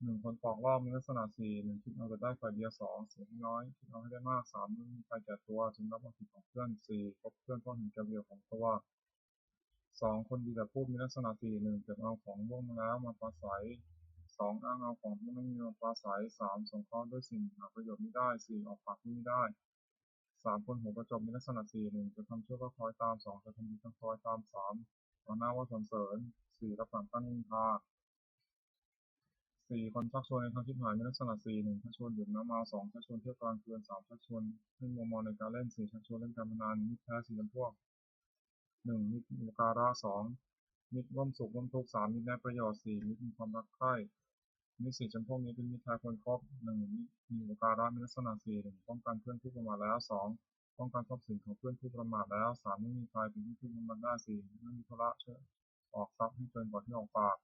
ໜຶ່ງ ຄົນປອກລອກ ມີລັກສະນະສີ່. ໜຶ່ງ ຄິດເອົາແຕ່ໄດ້ຝ່າຍດຽວ. ສອງ ເສຍໃຫ້ນ້ອຍ ຄິດເອົາໃຫ້ໄດ້ມາກ. ສາມ ເມື່ອມີໄພແກ່ຕົວ ຈຶ່ງຮັບເອົາຜິດຂອງເພື່ອນ. ສີ່ ຄົບເພື່ອນເພາະເຫັນແກ່ປະໂຫຍດຂອງຕົວ. ສອງ ຄົນດີແຕ່ພູດ ມີລັກສະນະສີ່. ໜຶ່ງ ເກັບເອົາຂອງລ່ວງແລ້ວມາປາໄສ. ສອງ ອ້າງເອົາຂອງທີ່ຍັງບໍ່ມີມາປາໄສ. ສາມ ສົງເຄາະດ້ວຍສິ່ງຫາປະໂຫຍດມິໄດ້. ສີ່ ອອກປາກທີ່ມີໄດ້. ສາມ ຄົນຫົວປະຈົບ ມີລັກສະນະສີ່. ໜຶ່ງ ກະທຳຊົ່ວກໍຄອຍຕາມ. ສອງ ກະທຳດີກໍຄອຍຕາມ. ສາມ ເອົາໜ້າເວົ້າສັນເສີນ. ສີ່ ຮັບຫຼັງຕັ້ງນິນທາ. ສີ່ ຄົນຊັກຊວນໃນທາງທີ່ຜິດ. ມີລັກສະນະສີ່. ໜຶ່ງ ຊັກຊວນດື່ມນ້ຳເມົາ. ສອງ ຊັກຊວນທ່ຽວກາງຄືນ. ສາມ ຊັກຊວນໃຫ້ມົວເມົາໃນການຫຼິ້ນ. ສີ່ ຊັກຊວນຫຼິ້ນການພະນັນ. ມິດແທ້ສີ່ຈຳພວກ. ໜຶ່ງ ມິດມີອຸປະກາລະ. ສອງ ມິດຮ່ວມສຸກຮ່ວມທຸກ. ສາມ ມິດແນບປະໂຫຍດ. ສີ່ ມິດມີຄວາມຮັກໃຄ່. ມິດສີ່ຈຳພວກນີ້ເປັນມິດແທ້ຄວນຄົບ. ໜຶ່ງ ມິດມີອຸປະກາລະ ມີລັກສະນະສີ່. ໜຶ່ງ ປ້ອງກັນເພື່ອນຜູ້ປະໝາດແລ້ວ. ສອງ ປ້ອງກັນຊັບສິນຂອງເພື່ອນຜູ້ປະໝາດແລ້ວ. ສາມ ເມື່ອມີໄພເປັນທີ່ເພື່ອນບຳບັດໄດ້. ສີ່ ເມື່ອມີທຸລະຊ່ວຍອອກຊັບໃຫ້ເກີນກວ່າທີ່ອອກປາກ.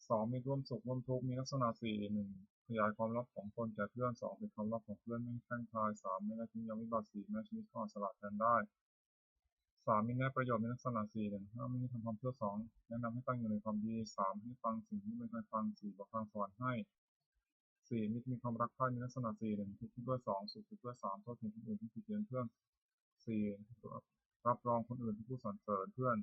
ສອງ ມິດຮ່ວມສຸກຮ່ວມທຸກ ມີລັກສະນະສີ່. ໜຶ່ງ ຂະຫຍາຍຄວາມລັບຂອງຕົນແກ່ເພື່ອນ. ສອງ ປິດຄວາມລັບຂອງເພື່ອນ ໄມ່ໃຫ້ແພ່ງພາຍ. ສາມ ແມ່ນລັດທີ່ມີອາວິບັດ. ສີ່ ແມ່ຊີວິດກໍອາດສະຫຼະແທນໄດ້. ສາມ ມີແນບປະໂຫຍດ ມີລັກສະນະສີ່. ໜຶ່ງ ຫ້າມມີທຳຄວາມຊົ່ວ. ສອງ ແນະນຳໃຫ້ຕັ້ງຢູ່ໃນຄວາມດີ. ສາມ ໃຫ້ຟັງສິ່ງທີ່ບໍ່ເຄີຍຟັງ. ສີ່ ບໍ່ຟັງສະຫວັນໃຫ້. ສີ່ ມິດມີຄວາມຮັກໃຄ່ ມີລັກສະນະສີ່. ໜຶ່ງ ທຸກຄິດດ້ວຍ. ສອງ ສຸກຄິດດ້ວຍ. ສາມ ໂທດເຖິງຄົນອື່ນທີ່ຕິຕຽນເພື່ອນ. ສີ່ ຮັບຮອງຄົນອື່ນທີ່ຜູ້ສັນເສີນເພື່ອນ.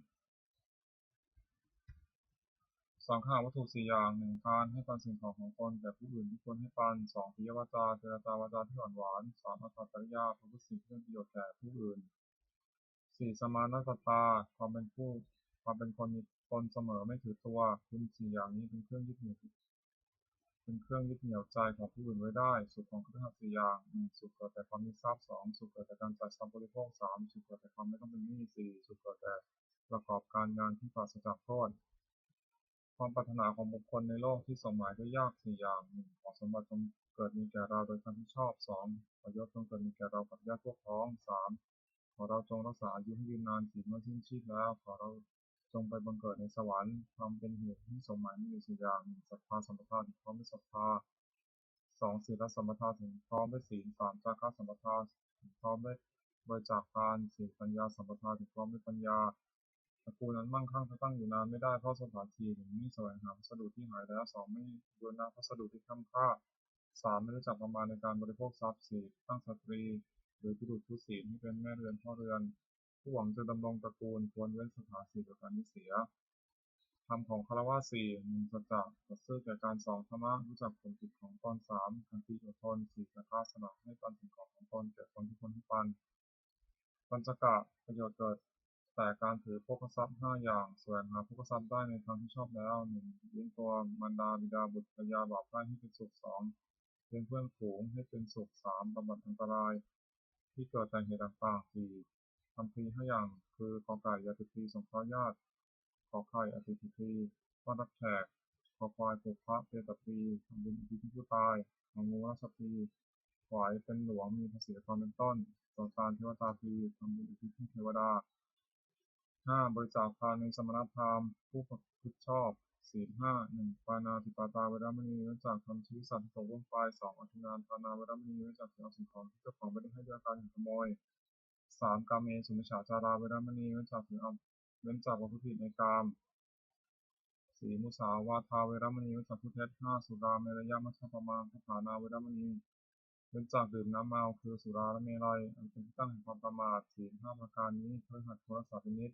ສັງຄະຫາວັດຖຸສີ່ຢ່າງ. ໜຶ່ງ ທານ ໃຫ້ປັນສິ່ງຂອງຂອງຕົນແກ່ຜູ້ອື່ນທີ່ຄວນໃຫ້ປັນ. ສອງ ປິຍະວາຈາ ເຈລະຈາວາຈາທີ່ຫວານຫວານ. ສາມ ອັດຕະຈະລິຍາ ປະພຶດສິ່ງທີ່ເປັນປະໂຫຍດແກ່ຜູ້ອື່ນ. ສີ່ ສະມານະຕະຕາ ຄວາມເປັນຜູ້ ຄວາມເປັນຄົນມີຕົນສະເໝີ ໄມ່ຖືຕົວ. ຄຸນສີ່ຢ່າງນີ້ເປັນເຄື່ອງຍຶດໜຽວ ເປັນເຄື່ອງຍຶດໜຽວໃຈຂອງຜູ້ອື່ນໄວ້ໄດ້. ສຸກຂອງຄະລືຫັດສີ່ຢ່າງ. ໜຶ່ງ ສຸກເກີດແຕ່ຄວາມມີຊັບ. ສອງ ສຸກເກີດແຕ່ການຈ່າຍຊັບບໍລິໂພກ. ສາມ ສຸກເກີດແຕ່ຄວາມໄມ່ຕ້ອງເປັນໜີ້. ສີ່ ສຸກເກີດແຕ່ປະກອບການງານທີ່ປາສະຈາກໂທດ. ຄວາມປາດຖະໜາຂອງບຸກຄົນໃນໂລກທີ່ສົມໝາຍດ້ວຍຍາກສີ່ຢ່າງ. ໜຶ່ງ ຂໍສົມບັດຈົ່ງເກີດມີແກ່ເຮົາໂດຍຄວາມທີ່ຊອບ. ສອງ ປະໂຫຍດຈົ່ງເກີດມີແກ່ເຮົາກັບຍາດພວກພ້ອງ. ສາມ ຂໍເຮົາຈົ່ງຮັກສາອາຍຸໃຫ້ຍືນນານ. ສີ່ ເມື່ອສິ້ນຊີບແລ້ວ ຂໍເຮົາຈົ່ງໄປບັງເກີດໃນສະຫວັນ. ທຳເປັນເຫດໃຫ້ສົມໝາຍມີຢູ່ສີ່ຢ່າງ. ໜຶ່ງ ສັດທາສຳປະທາ ເຖິງພ້ອມດ້ວຍສັດທາ. ສອງ ສີລະສຳປະທາ ເຖິງພ້ອມດ້ວຍສີນ. ສາມ ຈາຄະສຳປະທາ ເຖິງພ້ອມດ້ວຍບໍລິຈາກທານ. ສີ່ ປັນຍາສຳປະທາ ເຖິງພ້ອມດ້ວຍປັນຍາ. ຕະກູນອັນໝັ້ງຄັ່ງຈະຕັ້ງຢູ່ນານໄມ່ໄດ້ ເພາະສະຖານທີ່ໜຶ່ງ ໄມ່ສະແຫວງຫາພັດສະດຸທີ່ຫາຍແລ້ວ. ສອງ ໄມ່ບູລະນະພັດສະດຸທີ່ຄ້ຳຄ່າ. ສາມ ໄມ່ຮູ້ຈັກປະມານໃນການບໍລິໂພກຊັບ. ສີ່ ຕັ້ງສະຕຣີ ຫຼື ບຸລຸດຜູ້ສີນ ໃຫ້ເປັນແມ່ເຮືອນພໍ່ເຮືອນ. ຜູ້ຫວັງຈະດຳລົງຕະກູນຄວນເວັ້ນສະຖານທີ່ໂດຍການມີເສຍ. ທຳຂອງຄາລະວາດສີ່. ໜຶ່ງ ສັດຈະ ສັດຊື່ແກ່ການ. ສອງ ທຳມະ ຮູ້ຈັກຜົນຜິດຂອງຕົນ. ສາມ ຂັນຕິ ອົດທົນ. ສີ່ ຈາຄະ ສະຫຼະໃຫ້ປັນສິ່ງຂອງຂອງຕົນແກ່ຄົນທີ່ຄວນໃຫ້ປັນ. ປັນຈະກະ ປະໂຫຍດເກີດແຕ່ການຖືໂພຄະຊັບຫ້າຢ່າງ. ສະແຫວງຫາໂພຄະຊັບໄດ້ໃນທາງທີ່ຊອບແລ້ວ. ໜຶ່ງ ລ້ຽງຕົວມານດາບິດາບຸດພະຍາບາບຮ້າຍໃຫ້ເປັນສຸກ. ສອງ ລ້ຽງເພື່ອນຝູງໃຫ້ເປັນສຸກ. ສາມ ບຳບັດອັນຕະລາຍທີ່ເກີດຈາກເຫດຕ່າງໆ. ສີ່ ທຳພຣີຫ້າຢ່າງ ຄື ກ ໄກ່ ຢາຕິພຣີ ສົງເຄາະຍາດ. ຂ ໄຂ່ ອາຕິທິພຣີ ຕ້ອນຮັບແຂກ. ຄ ຄວາຍ ປຸບພະເປຕະພຣີ ທຳບຸນອຸທິດໃຫ້ຜູ້ຕາຍ. ງ ງູ ລາຊະພຣີ ຖວາຍເປັນຫຼວງ ມີພະສີອາກອນເປັນຕົ້ນ. ຈ ຈານ ເທວະຕາພຣີ ທຳບຸນອຸທິດໃຫ້ເທວະດາ. ຫ້າ ບໍລິຈາກທານ ມີສະມະນະພາມ ຜູ້ປະພຶດຊອບ. ສີນຫ້າ. ໜຶ່ງ ປານາຕິປາຕາ ເວລະມະນີ ເວັ້ນຈາກທຳຊີວິດສັດໃຫ້ຕົກລ່ວງໄປ. ສອງ ອະທິນນາທານາ ເວລະມະນີ ເວັ້ນຈາກຖືເອົາສິ່ງຂອງທີ່ເຈົ້າຂອງບໍ່ໄດ້ໃຫ້ດ້ວຍການຂະໂມຍ. ສາມ ກາເມສຸມິດສາຈາລາ ເວລະມະນີ ເວັ້ນຈາກຖືເອົາ ເວັ້ນຈາກປະພຶດຜິດໃນກາມ. ສີ່ ມຸສາວາທາເວລະມະນີ ເວັ້ນຈາກຜູ້ເທັດ. ຫ້າ ສຸລາເມລະຍະມັດຊະປະມານຖະຖານາເວລະມະນີ ເວັ້ນຈາກດື່ມນ້ຳເມົາ ຄືສຸລາ ແລະ ເມໄລ ອັນເປັນທີ່ຕັ້ງແຫ່ງຄວາມປະໝາດ. ສີ່ ຫ້າປະການນີ້ ເຄີຍຫັດໂທລະສາພິນິດ.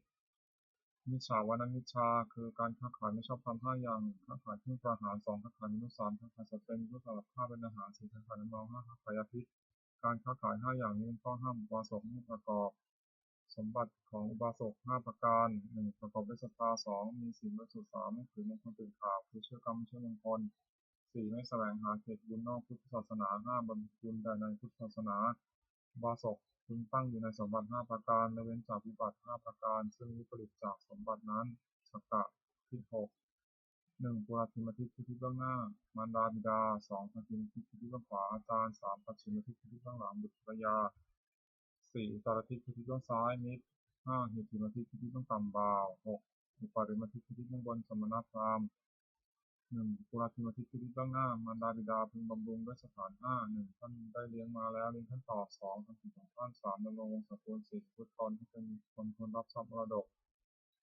ມິດສາວະນະມິດຊາ ຄືການຄ້າຂາຍບໍ່ຊອບທຳຫ້າຢ່າງ. ໜຶ່ງ ຄ້າຂາຍເຄື່ອງປະຫານ. ສອງ ຄ້າຂາຍມະນຸດ. ສາມ ຄ້າຂາຍສັດເປັນ ເພື່ອສຳລັບຂ້າເປັນອາຫານ. ສີ່ ຄ້າຂາຍນ້ຳເມົາ. ຫ້າ ຄ້າຂາຍຢາພິດ. ການຄ້າຂາຍຫ້າຢ່າງນີ້ເປັນຂໍ້ຫ້າມອຸບາສົກໃຫ້ປະກອບ ສົມບັດຂອງອຸບາສົກຫ້າປະການ. ໜຶ່ງ ປະກອບດ້ວຍສັດທາ. ສອງ ມີສີນບໍລິສຸດ. ສາມ ນັບຖືມງຄົນຕື່ນຂາວ ຄືເຊື່ອກຳ ເຊື່ອມງຄົນ. ສີ່ ໄມ່ສະແຫວງຫາເຂດບຸນນອກພຸດທະສາສະໜາ. ຫ້າ ບຳເພັນບຸນແຕ່ໃນພຸດທະສາສະໜາ. ອຸບາສົກເພິ່ງຕັ້ງຢູ່ໃນສົມບັດຫ້າປະການ ແລະ ເວັ້ນຈາກວິບັດຫ້າປະການ ເຊິ່ງວິປະລິດຈາກສົມບັດນັ້ນ. ສັກກະທິດ ຫົກ ໜຶ່ງ ໂກລາທິມະທິດ ຄືທິດເບື້ອງໜ້າ ມານດາບິດາ. ສອງ ພາຄີມະທິດ ຄືທິດເບື້ອງຂວາ ອາຈານ. ສາມ ປັດສະຍິມະທິດ ຄືທິດເບື້ອງຫຼັງ ບຸດ ພັລຍາ. ສີ່ ອຸດຕະລະທິດ ຄືທິດເບື້ອງຊ້າຍ ມິດ. ຫ້າ ເຫດຖິມະທິດ ຄືທິດເບື້ອງຕ່ຳ ບ່າວ. ຫົກ ອຸປະລິມະທິດ ຄືທິດເບື້ອງບົນ ສະມະນະພາມ. ໜຶ່ງ ໂກລາທິມະທິດ ຄືທິດເບື້ອງໜ້າ ມານດາບິດາ ເພິ່ງບຳລຸງດ້ວຍສະຖານຫ້າ. ໜຶ່ງ ທ່ານໄດ້ລ້ຽງມາແລ້ວ ລ້ຽງທ່ານຕອບ. ສອງ ທຳກິດຂອງທ່ານ. ສາມ ດຳລົງວົງສະກຸນ. ສີ່ ປະພຶດຕນໃຫ້ເປັນຄົນ ຄົນຮັບຊັບມໍລະດົກ.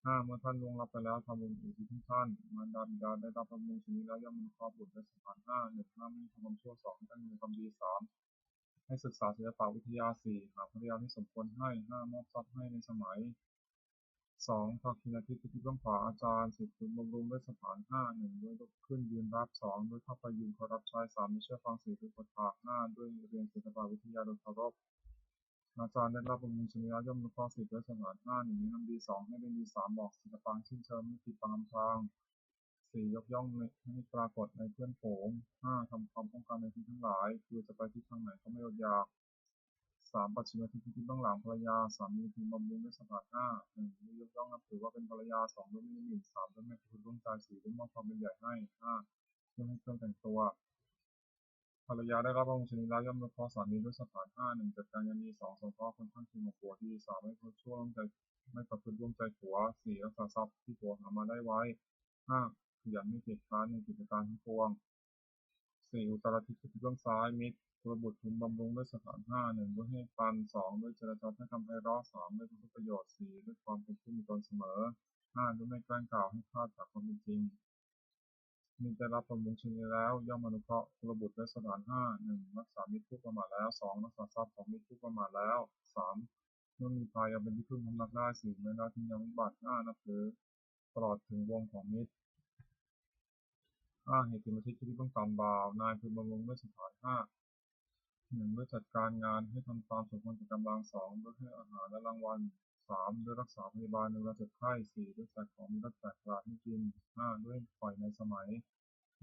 ຫ້າ ເມື່ອທ່ານລ່ວງລັບໄປແລ້ວ ທຳບຸນອຸທິດໃຫ້ທ່ານ. ມານດາບິດາໄດ້ຮັບບຳລຸງຊະນິດແລ້ວ ຍ່ອມອະນຸເຄາະບຸດດ້ວຍສະຖານຫ້າ. ໜຶ່ງ ຫ້າມ ບໍ່ໃຫ້ທຳຄວາມຊົ່ວ. ສອງ ໃຫ້ຕັ້ງຢູ່ໃນຄວາມດີ. ສາມ ໃຫ້ສຶກສາສິລະປະວິທະຍາ. ສີ່ ຫາພັນລະຍາທີ່ສົມຄວນໃຫ້. ຫ້າ ມອບຊັບໃຫ້ໃນສະໄໝ. ສອງ ພາຄີມະທິດ ຄືທິດເບື້ອງຂວາ ອາຈານ. ສີ່ ເພິ່ງບຳລຸງດ້ວຍສະຖານຫ້າ. ໜຶ່ງ ດ້ວຍລຸກຂຶ້ນຢືນຮັບ. ສອງ ດ້ວຍເຂົ້າໄປຢືນເຄົາລົບໃຊ້. ສາມ ດ້ວຍເຊື່ອຟັງ. ສີ່ ດ້ວຍກົດຖາກ. ຫ້າ ດ້ວຍຮຽນສິລະປະວິທະຍາໂດຍເຄົາລົບ. ອາຈານໄດ້ຮັບບຳລຸງຊະນິດແລ້ວ ຍ່ອມອະນຸເຄາະສິດດ້ວຍສະຖານຫ້າ. ໜຶ່ງ ແນະນຳດີ. ສອງ ໃຫ້ເປັນດີ. ສາມ ບອກສິລະປາ ຊື່ນເຊີມ ໃຫ້ຕິດຕາມທາງ. ສີ່ ຍົກຍ້ອງໃຫ້ປາກົດໃນເພື່ອນຝູງ. ຫ້າ ທຳຄວາມປ້ອງກັນໃນທີ່ທັງຫຼາຍ ຄືຈະໄປທິດທາງໃດກໍໄມ່ອົດຢາກ. ສາມ ປັດສະຍິມະທິດ ຄືທິດເບື້ອງຫຼັງ ພັນລະຍາ. ສາມີເພິ່ງບຳລຸງດ້ວຍສະຖານຫ້າ. ໜຶ່ງ ດ້ວຍຍົກຍ້ອງນັບຖືວ່າເປັນພັນລະຍາ. ສອງ ດ້ວຍມີນິມິດ. ສາມ ດ້ວຍແມ່ປະພຶດຮ່ວມໃຈ. ສີ່ ດ້ວຍມອບຄວາມເປັນໃຫຍ່ໃຫ້. ຫ້າ ດ້ວຍໃຫ້ເຄື່ອງແຕ່ງຕົວ. ພັນລະຍາໄດ້ຮັບພະອົງຊະນິດແລ້ວ ຍ່ອມອະນຸເຄາະສາມີດ້ວຍສະຖານຫ້າ. ໜຶ່ງ ຈັດການງານດີ. ສອງ ສົງເຄາະຄົນຂ້າງຄຽງຂອງຜົວດີ. ສາມ ໄມ່ປະພຶດຮ່ວມໃຈ ໄມ່ປະພຶດຮ່ວມໃຈຜົວ. ສີ່ ຮັກສາຊັບທີ່ຜົວຫາມາໄດ້ໄວ້. ຫ້າ ຂະຫຍັນ ໄມ່ຂຽນຄ້ານໃນກິດຈະການທັງປວງ. ສີ່ ອຸດຕະລະທິດ ຄືທິດເບື້ອງຊ້າຍ ມິດ. ກຸລະບຸດເພິ່ງບຳລຸງດ້ວຍສະຖານຫ້າ. ໜຶ່ງ ດ້ວຍໃຫ້ປັນ. ສອງ ດ້ວຍເຈລະຈາຖ້ອຍຄຳໄພເຣາະ. ສາມ ດ້ວຍປະໂພດປະໂຫຍດ. ສີ່ ດ້ວຍຄວາມເປັນຜູ້ມີຕົນສະເໝີ. ຫ້າ ດ້ວຍໄມ່ແກ້ງກ່າວໃຫ້ພາດຈາກຄວາມເປັນຈິງ. ມິດໄດ້ຮັບບຳລຸງຊະນິດແລ້ວ ຍ່ອມອະນຸເຄາະກຸລະບຸດດ້ວຍສະຖານຫ້າ. ໜຶ່ງ ຮັກສາມິດຜູ້ປະໝາດແລ້ວ. ສອງ ຮັກສາຊັບຂອງມິດຜູ້ປະໝາດແລ້ວ. ສາມ ເມື່ອມີໄພ ເອົາເປັນທີ່ເພິ່ງ ທຳນັກໄດ້. ສີ່ ແມ່ນລາທີ່ຍັງວິບັດ. ຫ້າ ນັບຖືຕະຫຼອດເຖິງວົງຂອງມິດ. ຫ້າ ເຫດເຄມາທິດ ຄືທີ່ເບື້ອງຕ່ຳ ບ່າວ. ນາຍເພິ່ງບຳລຸງດ້ວຍສະຖານຫ້າ. ໜຶ່ງ ດ້ວຍຈັດການງານໃຫ້ທຳຕາມສົມຄວນແກ່ກຳລັງ. ສອງ ດ້ວຍໃຫ້ອາຫານ ແລະ ລາງວັນ. ສາມ ດ້ວຍຮັກສາພະຍາບານໃນເວລາເຈັບໄຂ້. ສີ່ ດ້ວຍແຈກຂອງມີລົດແປກປະຫຼາດໃຫ້ກິນ. ຫ້າ ດ້ວຍໄປໃນສະໄໝ.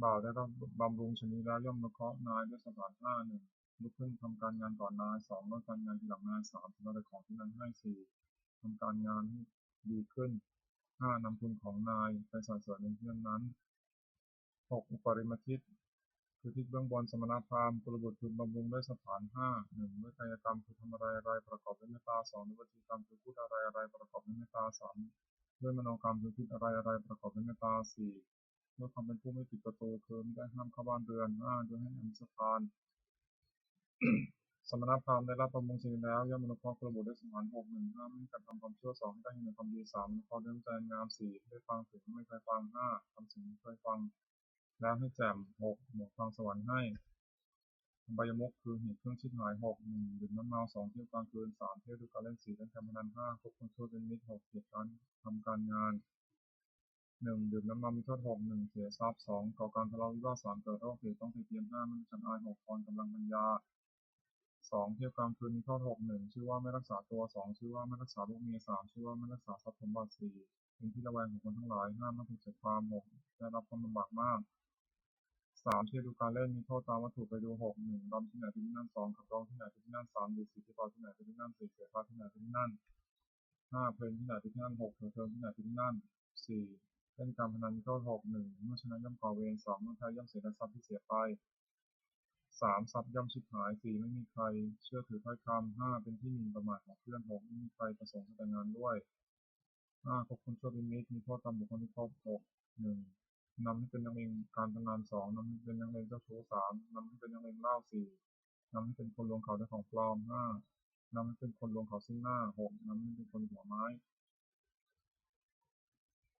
ບ່າວໄດ້ຮັບບຳລຸງຊະນິດແລ້ວ ຍ່ອມອະນຸເຄາະນາຍດ້ວຍສະຖານຫ້າ. ໜຶ່ງ ລຸກຂຶ້ນທຳການງານກ່ອນນາຍ. ສອງ ເລີ່ມການງານທີຫຼັງນາຍ. ສາມ ທຳລາຍຂອງທີ່ນາຍໃຫ້. ສີ່ ທຳການງານໃຫ້ດີຂຶ້ນ. ຫ້າ ນຳທຶນຂອງນາຍໄປສາເສີນໃນທີ່ນັ້ນໆ. ຫົກ ອຸປະລິມະທິດ ຄືທິດເບື້ອງບົນ ສະມະນະພາມ. ກຸລະບຸດເພິ່ງບຳລຸງດ້ວຍສະຖານຫ້າ. ໜຶ່ງ ດ້ວຍກາຍະກຳ ຄືທຳອະໄລໆ ປະກອບດ້ວຍເມດຕາ. ສອງ ດ້ວຍວະຈີກຳ ຄືພູດອະໄລໆ ປະກອບດ້ວຍເມດຕາ. ສາມ ດ້ວຍມະໂນກຳ ຄືຄິດອະໄລໆ ປະກອບດ້ວຍເມດຕາ. ສີ່ ດ້ວຍຄວາມເປັນຜູ້ໄມ່ປິດປະຕູ ຄືມິດໄດ້ຫ້າມເຂົ້າບ້ານເຮືອນ. ຫ້າ ດ້ວຍໃຫ້ອະທິສະຖານ. ສະມະນະພາມໄດ້ຮັບບຳລຸງຊະນິດແລ້ວ ຍ່ອມອະນຸເຄາະກຸລະບຸດດ້ວຍສະຖານຫົກ. ໜຶ່ງ ຫ້າມໃຫ້ກະທຳຄວາມຊົ່ວ. ສອງ ໃຫ້ຕັ້ງຢູ່ໃນຄວາມດີ. ສາມ ອະນຸເຄາະດ້ວຍນ້ຳໃຈອັນງາມ. ສີ່ ໃຫ້ຟັງເສຍງທີ່ໄມ່ເຄີຍຟັງ. ຫ້າ ທຳສິ່ງທີ່ເຄີຍຟັງແລ້ວໃຫ້ແຈ່ມ. ຫົກ ໝວກຟັງສະຫວັນໃຫ້. ອະບາຍະມຸກ ຄືເຫດເຄື່ອງຊິບຫາຍ. ຫົກ ໜຶ່ງ ດື່ມນ້ຳເມົາ. ສອງ ທ່ຽວກາງຄືນ. ສາມ ທ່ຽວດູການເລ່ນ. ສີ່ ເລ່ນການພະນັນ. ຫ້າ ຄົບຄົນຊົ່ວເປັນມິດ. ຫົກ ເຫດການທຳການງານ. ໜຶ່ງ ດື່ມນ້ຳເມົາມີໂທດ. ຫົກ ໜຶ່ງ ເສຍຊັບ. ສອງ ກໍ່ການທະເລາະວິວາດ. ສາມ ເກີດໂລກເຫດຕ້ອງຕິຕຽມ. ຫ້າ ແມ່ນຈັນອາຍ. ຫົກ ອ່ອນກຳລັງປັນຍາ. ສອງ ທ່ຽວກາງຄືນມີໂທດ. ຫົກ ໜຶ່ງ ຊື່ວ່າໄມ່ຮັກສາຕົວ. ສອງ ຊື່ວ່າໄມ່ຮັກສາລູກເມຍ. ສາມ ຊື່ວ່າໄມ່ຮັກສາຊັບສົມບັດ. ສີ່ ເປັນທີ່ລະແວງຂອງຄົນທັງຫຼາຍ. ຫ້າ ມັກຖືກໃສ່ຄວາມ. ຫົກ ໄດ້ຮັບຄວາມລຳບາກມາກ. ສາມ ທ່ຽວດູການເລ່ນ ມີໂທດຕາມວັດຖຸໄປດູ. ຫົກ ໜຶ່ງ ລຳທີ່ໄຫນໄປທີ່ນັ້ນ. ສອງ ຂັບລອງທີ່ໄຫນໄປທີ່ນັ້ນ. ສາມ ດູດສີທີ່ເປົ່າທີ່ໄຫນໄປທີ່ນັ້ນ. ສີ່ ເສຍຜ້າທີ່ໄຫນໄປທີ່ນັ້ນ. ຫ້າ ເພລນທີ່ໄຫນໄປທີ່ນັ້ນ. ຫົກ ເທີເທີງທີ່ໄຫນໄປທີ່ນັ້ນ. ສີ່ ເລ່ນການພະນັນມີໂທດ. ຫົກ ໜຶ່ງ ເມື່ອຊະນະຍ່ອມກໍ່ເວນ. ສອງ ເມື່ອແພ້ຍ່ອມເສຍແລະຊັບທີ່ເສຍໄປ. ສາມ ຊັບຍ່ອມຊິບຫາຍ. ສີ່ ໄມ່ມີໃຄເຊື່ອຖືຖ້ອຍຄຳ. ຫ້າ ເປັນທີ່ໝິ່ນປະໝາດຂອງເພື່ອນ. ຫົກ ໄມ່ມີໃຄປະສົງຈະແຕ່ງງານດ້ວຍ. ຫ້າ ຄົບຄົນຊົ່ວເປັນມິດ ມີໂທດຕາມບຸກຄົນທີ່ຄົບ. ຫົກ ໜຶ່ງ ນຳໃຫ້ເປັນນັກເລງການພະນັນ. ສອງ ນຳໃຫ້ເປັນນັກເລງເຈົ້າຊູ້. ສາມ ນຳໃຫ້ເປັນນັກເລງເຫຼົ້າ. ສີ່ ນຳໃຫ້ເປັນຄົນລວງເຂົາດ້ວຍຂອງປອມ. ຫ້າ ນຳໃຫ້ເປັນຄົນລວງເຂົາເຊິ່ງໜ້າ. ຫົກ ນຳໃຫ້ເປັນຄົນຫົວໄມ້.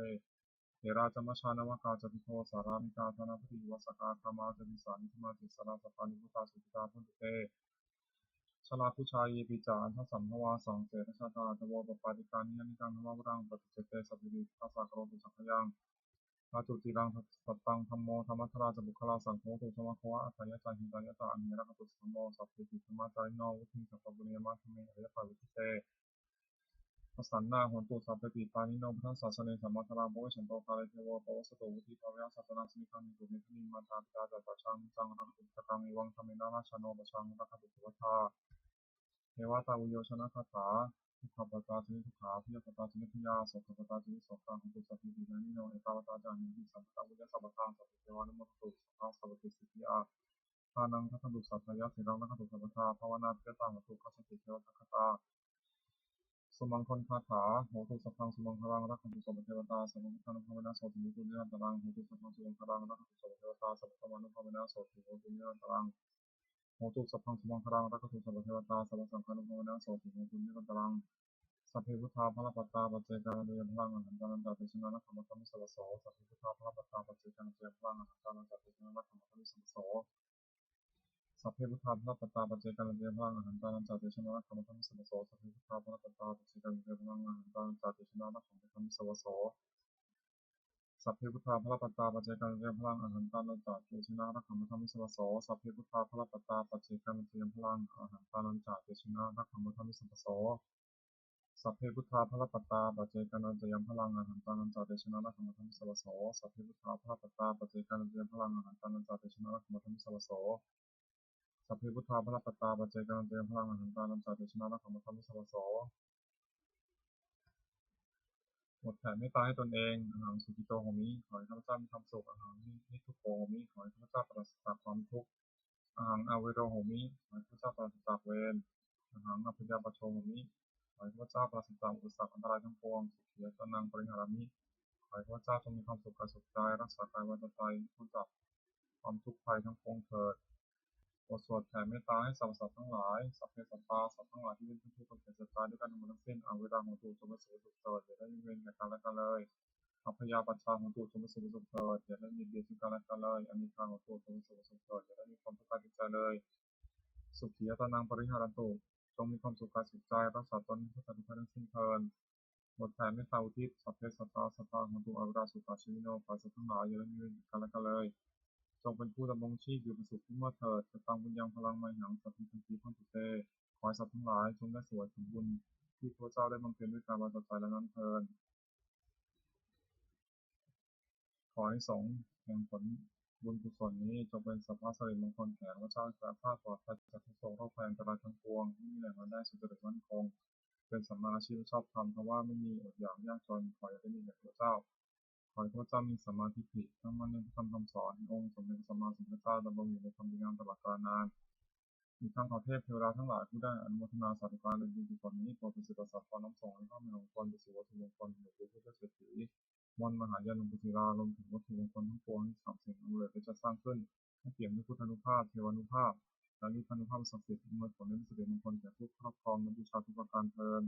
ທະເລ ເຖຣາຈະມະຊານະວະກາຈະພິກຂະວະສາລານິກາ ທານາທິບະດີອຸບາສະກາ ຄາມາຈະວິສານິທຳມາທິສາລາ ສັບພານິພຸດທາ ສຸກິຕາ ໂພນຕຸເຕ ຊະລາພູຊາ ເຢປິຈາ ອັນທະສັມພະວາ ສັງເສນະຊາຕາ ອາດຕະໂວ ປະປາຕິກາ ນິຍາມິກັງ ທຳມະວະລັງ ປະຕິເສເຕ ສັບເພ ວິກະສາ ກະໂຣຕຸ ສັກຂະຍັງ ຫາຕຸຕິລັງ ສັດຕັງ ທຳໂມ ທຳມັດທະລາ ຈະ ປຸກຄະລາ ສັງໂຄ ໂທ ສະມາຄະວາ ອັດຖາຍະຈາ ຫິຕາຍະຕາ ອັມເຫ ລັກຂະຕຸ ສັງຄະໂນ ສັບເພ ຕິສະມາຈາຍິໂນ ວຸດທິງ ສັບພະປຸນຍະມະທຳເມ ອາຍະປາເວທິເຕ ປະສັນນາ ໂຫຕຸ ສັບເພ ປັດປານິໂນ ພຸດທັດສະ ສະເນ ສະມາທາລາ ປະເວຊັນໂຕ ກາເລ ເທໂວ ປະວັດສະຕຸ ວຸດທິພາເວນະ ສາສະນັງ ສະມິກຂັງ ເນຕຸ ເມທະນິງ ມາຕາ ປິຕາ ຈະ ປະຊາ ນິຈັງ ລັກຂະຕຸ ສະກັງ ເອວັງ ທຳເມນະ ຣາຊາໂນ ປະຊາ ລັກຂະຕຸ ເທວະທາ ເທວະຕາ ໂອໂຍຊະນະຄາຖາ ທຸກຂະປະຕາ ຈະ ນິທຸກຂາ ພະຍາຄະຕາ ຈະ ນິພະຍາ ໂສກະປະຕາ ຈະ ນິໂສກາ ໂຫຕຸ ສັບພີ ຕິ ຍານິໂນ ເອຕາວັດຕາ ຈະ ອານິ ສະ ພະຕາ ບຸນຍະ ສະບະທາ ສັບເພ ເທວາ ອະນຸໂມທະຕຸ ສະພາ ສັບເພ ສິດທິຍາ ທານັງ ທັກຂັນຕຸ ສັບພະຍາ ສີລັງ ລັກຂັນຕຸ ສັບພະທາ ພາວະນາ ພິຍະຕາ ໂຫຕຸ ຄັດສະຕິ ເທວະທັກຂະຕາ ສຸມັງຄົນຄາຖາ ໂຫຕຸ ສັບພັງ ສຸມັງຄະລັງ ລັກຂັນຕຸ ສັບພະເທວະຕາ ສັບພະພຸດທານຸພາເວນະ ໂສຕິ ໂຫຕຸ ນິລັນຕະລັງ ໂຫຕຸ ສັບພັງ ສຸມັງຄະລັງ ລັກຂັນຕຸ ສັບພະເທວະຕາ ສັບພະທຳມານຸພາເວນະ ໂສຕິ ໂຫຕຸ ນິລັນຕະລັງ ໂຫຕຸ ສັບພັງ ສຸມັງຄະລັງ ລັກຂັນຕຸ ສັບພະເທວະຕາ ສັບພະສັງຄານຸພາເວນະ ໂສຕິ ໂຫຕຸ ນິລັນຕະລັງ ສັບເພ ພຸດທາ ພະລະປັດຕາ ປັດເຈກາ ອານັນຕະຍະພະລັງ ອາຫັນຕາ ອານັນຕະ ເຕຊະນາ ລັກຂັນ ມັດທະມິ ສະວະໂສ ສັບເພ ພຸດທາ ພະລະປັດຕາ ປັດເຈກາ ອານັນຕະຍະພະລັງ ອາຫັນຕາ ອານັນຕະ ເຕຊະນາ ລັກຂັນ ມັດທະມິ ສະວະໂສ ສັບເພ ພຸດທາ ພະລະປັດຕາ ປັດເຈກາ ອານັນຕະຍະພະລັງ ອາຫັນຕາ ອານັນຕະ ເຕຊະນາ ລັກຂັນ ມັດທະມິ ສະວະໂສ ສັບເພ ພຸດທາ ພະລະປັດຕາ ປັດເຈກາ ອານັນຕະຍະພະລັງ ອາຫັນຕາ ອານັນຕະ ເຕຊະນາ ລັກຂັນ ມັດທະມິ ສະວະໂສ ສັບເພ ພຸດທາ ພະລະປັດຕາ ປັດເຈກາ ອານັນຕະຍະພະລັງ ອາຫັນຕາ ອານັນຕະ ເຕຊະນາ ລັກຂັນ ມັດທະມິ ສະວະໂສ ສັບເພ ພຸດທາ ພະລະປັດຕາ ປັດເຈກາ ອານັນຕະຍະພະລັງ ອາຫັນຕາ ອານັນຕະ ເຕຊະນາ ລັກຂັນ ມັດທະມິ ສະວະໂສ ສັບເພ ພຸດທາ ພະລະປັດຕາ ປັດເຈກາ ອານັນຕະຍະພະລັງ ອາຫັນຕາ ອານັນຕະ ເຕຊະນາ ລັກຂັນ ມັດທະມິ ສະວະໂສ ສັບເພ ພຸດທາ ພະລະປັດຕາ ປັດເຈກາ ອານັນຕະຍະພະລັງ ອາຫັນຕາ ອານັນຕະ ເຕຊະນາ ລັກຂັນ ມັດທະມິ ສະວະໂສ ສັບເພ ພຸດທາ ພະລະປັດຕາ ປັດເຈກາ ອານັນຕະຍະພະລັງ ອາຫັນຕາ ອານັນຕະ ເຕຊະນາ ລັກຂັນ ມັດທະມິ ສະວະໂສ ບົດແຜ່ເມດຕາໃຫ້ຕົນເອງ ອະຫັງ ສຸກິໂຕ ໂຫມິ ຂໍໃຫ້ຂ້າພະເຈົ້າມີຄວາມສຸກ ອະຫັງ ນິທຸໂກ ໂຫມິ ຂໍໃຫ້ຂ້າພະເຈົ້າປາສະຈາກຄວາມທຸກ ອະຫັງ ອາເວໂຣ ໂຫມິ ຂໍໃຫ້ຂ້າພະເຈົ້າປາສະຈາກເວນ ອະຫັງ ອາພະຍາປະໂຊ ໂຫມິ ຂໍໃຫ້ຂ້າພະເຈົ້າປາສະຈາກອຸປະສັກອັນຕະລາຍທັງປວງ ສຸຂີ ຍະຕານັງ ປະລິຫາຣາມິ ຂໍໃຫ້ຂ້າພະເຈົ້າຈົ່ງມີຄວາມສຸກກາຍສຸກໃຈ ຮັກສາກາຍວາຈາໃຈ ໃຫ້ພົ້ນຈາກຄວາມທຸກໄພທັງປວງເຖີດ. ບົດສວດແຜ່ເມດຕາໃຫ້ສັບພະສັດທັງຫຼາຍ ສັບເພສັດຕາ ສັດທັງຫຼາຍທີ່ເປັນເພື່ອນທຸກຄົນແກ່ເຈັບຕາຍດ້ວຍກັນທັງໝົດທັງສິ້ນ ອາເວຣາໂຫຕຸ ຈົ່ງເປັນສຸກເສຍເສີດ ຢ່າໄດ້ມີເວນແກ່ກັນແລະກັນເລີຍ ອາພະຍາປັດຊາໂຫຕຸ ຈົ່ງເປັນສຸກເສຍເສີດ ຢ່າໄດ້ມີບຽດເຊິ່ງກັນແລະກັນເລີຍ ອະນິກຂາໂຫຕຸ ຈົ່ງເປັນສຸກເສຍເສີດ ຢ່າໄດ້ມີຄວາມທຸກກາຍທຸກໃຈເລີຍ ສຸຂີ ຍະຕານັງ ປະລິຫາຣັນຕຸ ຈົ່ງມີຄວາມສຸກກາຍສຸກໃຈ ຮັກສາຕົນໃຫ້ພົ້ນຈາກທຸກໄພທັງສິ້ນເທີ້ນ. ບົດແຜ່ເມດຕາອຸທິດ ສັບເພສັດຕາ ສັດທາ ໂຫຕຸ ອາເວຣາ ສຸຂາ ຊີວິໂນ ຂໍໃຫ້ສັດທັງຫຼາຍຢ່າໄດ້ມີເວນກັນແລະກັນເລີຍ ຈົ່ງເປັນຜູ້ດຳລົງຊີບຢູ່ເປັນສຸກທຸກເມື່ອເທີດ ຈະຕັງ ປຸນຍັງ ພະລັງ ມະຫັງ ສັບພິ ທັນຕິ ໂຫຕຸ ເຕ ຂໍໃຫ້ສັດທັງຫຼາຍຈົ່ງໄດ້ສວຍຜົນບຸນທີ່ຂ້າພະເຈົ້າໄດ້ບຳເພັນດ້ວຍກາຍວາຈາໃຈແລະນາມເທີ້ນ. ຂໍອານິສົງແຫ່ງຜົນບຸນກຸສົນນີ້ ຈົ່ງເປັນສັບພະສິລິມຸງຄຸນແກ່ຂ້າພະເຈົ້າ ແຄ້ວຄາດປອດໄພຈາກທຸກໂສກໂລກໄພອັນຕະລາຍທັງປວງ ໃຫ້ມີແຫຼ່ງລາຍໄດ້ສຸຈະລິດໝັ້ນຄົງ ເປັນສຳມາອາຊີບອັນຊອບທຳ ເພາະວ່າໄມ່ມີອົດຢາກຍາກຈົນ ຂໍຢ່າໄດ້ມີແກ່ຂ້າພະເຈົ້າ ຂໍໃຫ້ຂ້າພະເຈົ້າມີສຳມາທິດຖິ ຕັ້ງໝັ້ນໃນພະທຳຄຳສອນ ແຫ່ງອົງສົມເດັດພະສຳມາສຳພຸດທະເຈົ້າ ດຳລົງຢູ່ໃນຄວາມດີງາມຕະຫຼອດການນານ. ອີກທັງຂໍເທບເທວະດາທັງຫຼາຍ ຜູ້ໄດ້ອະນຸໂມທະນາສາທຸການ ແລະ ບຸນກຸສົນນີ້ ໂປດເປັນສິດປະສາດພອນນຳສົ່ງໃຫ້ຂ້າພະເຈົ້າມີຄວາມເປັນສິລິວັດຖຸມຸງຄຸນ ເປັນເທບຜູ້ເສດຖີ ມອນມະຫາຍານ ຫຼວງປູ່ສີລາ ລວມເຖິງວັດຖຸມຸງຄຸນທັງປວງ ທັງສາມສິ່ງອັນເລີດໄດ້ຈັດສ້າງຂຶ້ນ ໃຫ້ປ່ຽມດ້ວຍພຸດທານຸພາບ ເທວານຸພາບ ແລະ ລິດທານຸພາບອັນສັກສິດ ອຳນວຍຜົນໃຫ້ເປັນສິລິມຸງຄຸນແກ່ຜູ້ຄອບຄອງ ແລະ ບູຊາທຸກປະການເທີ້ນ.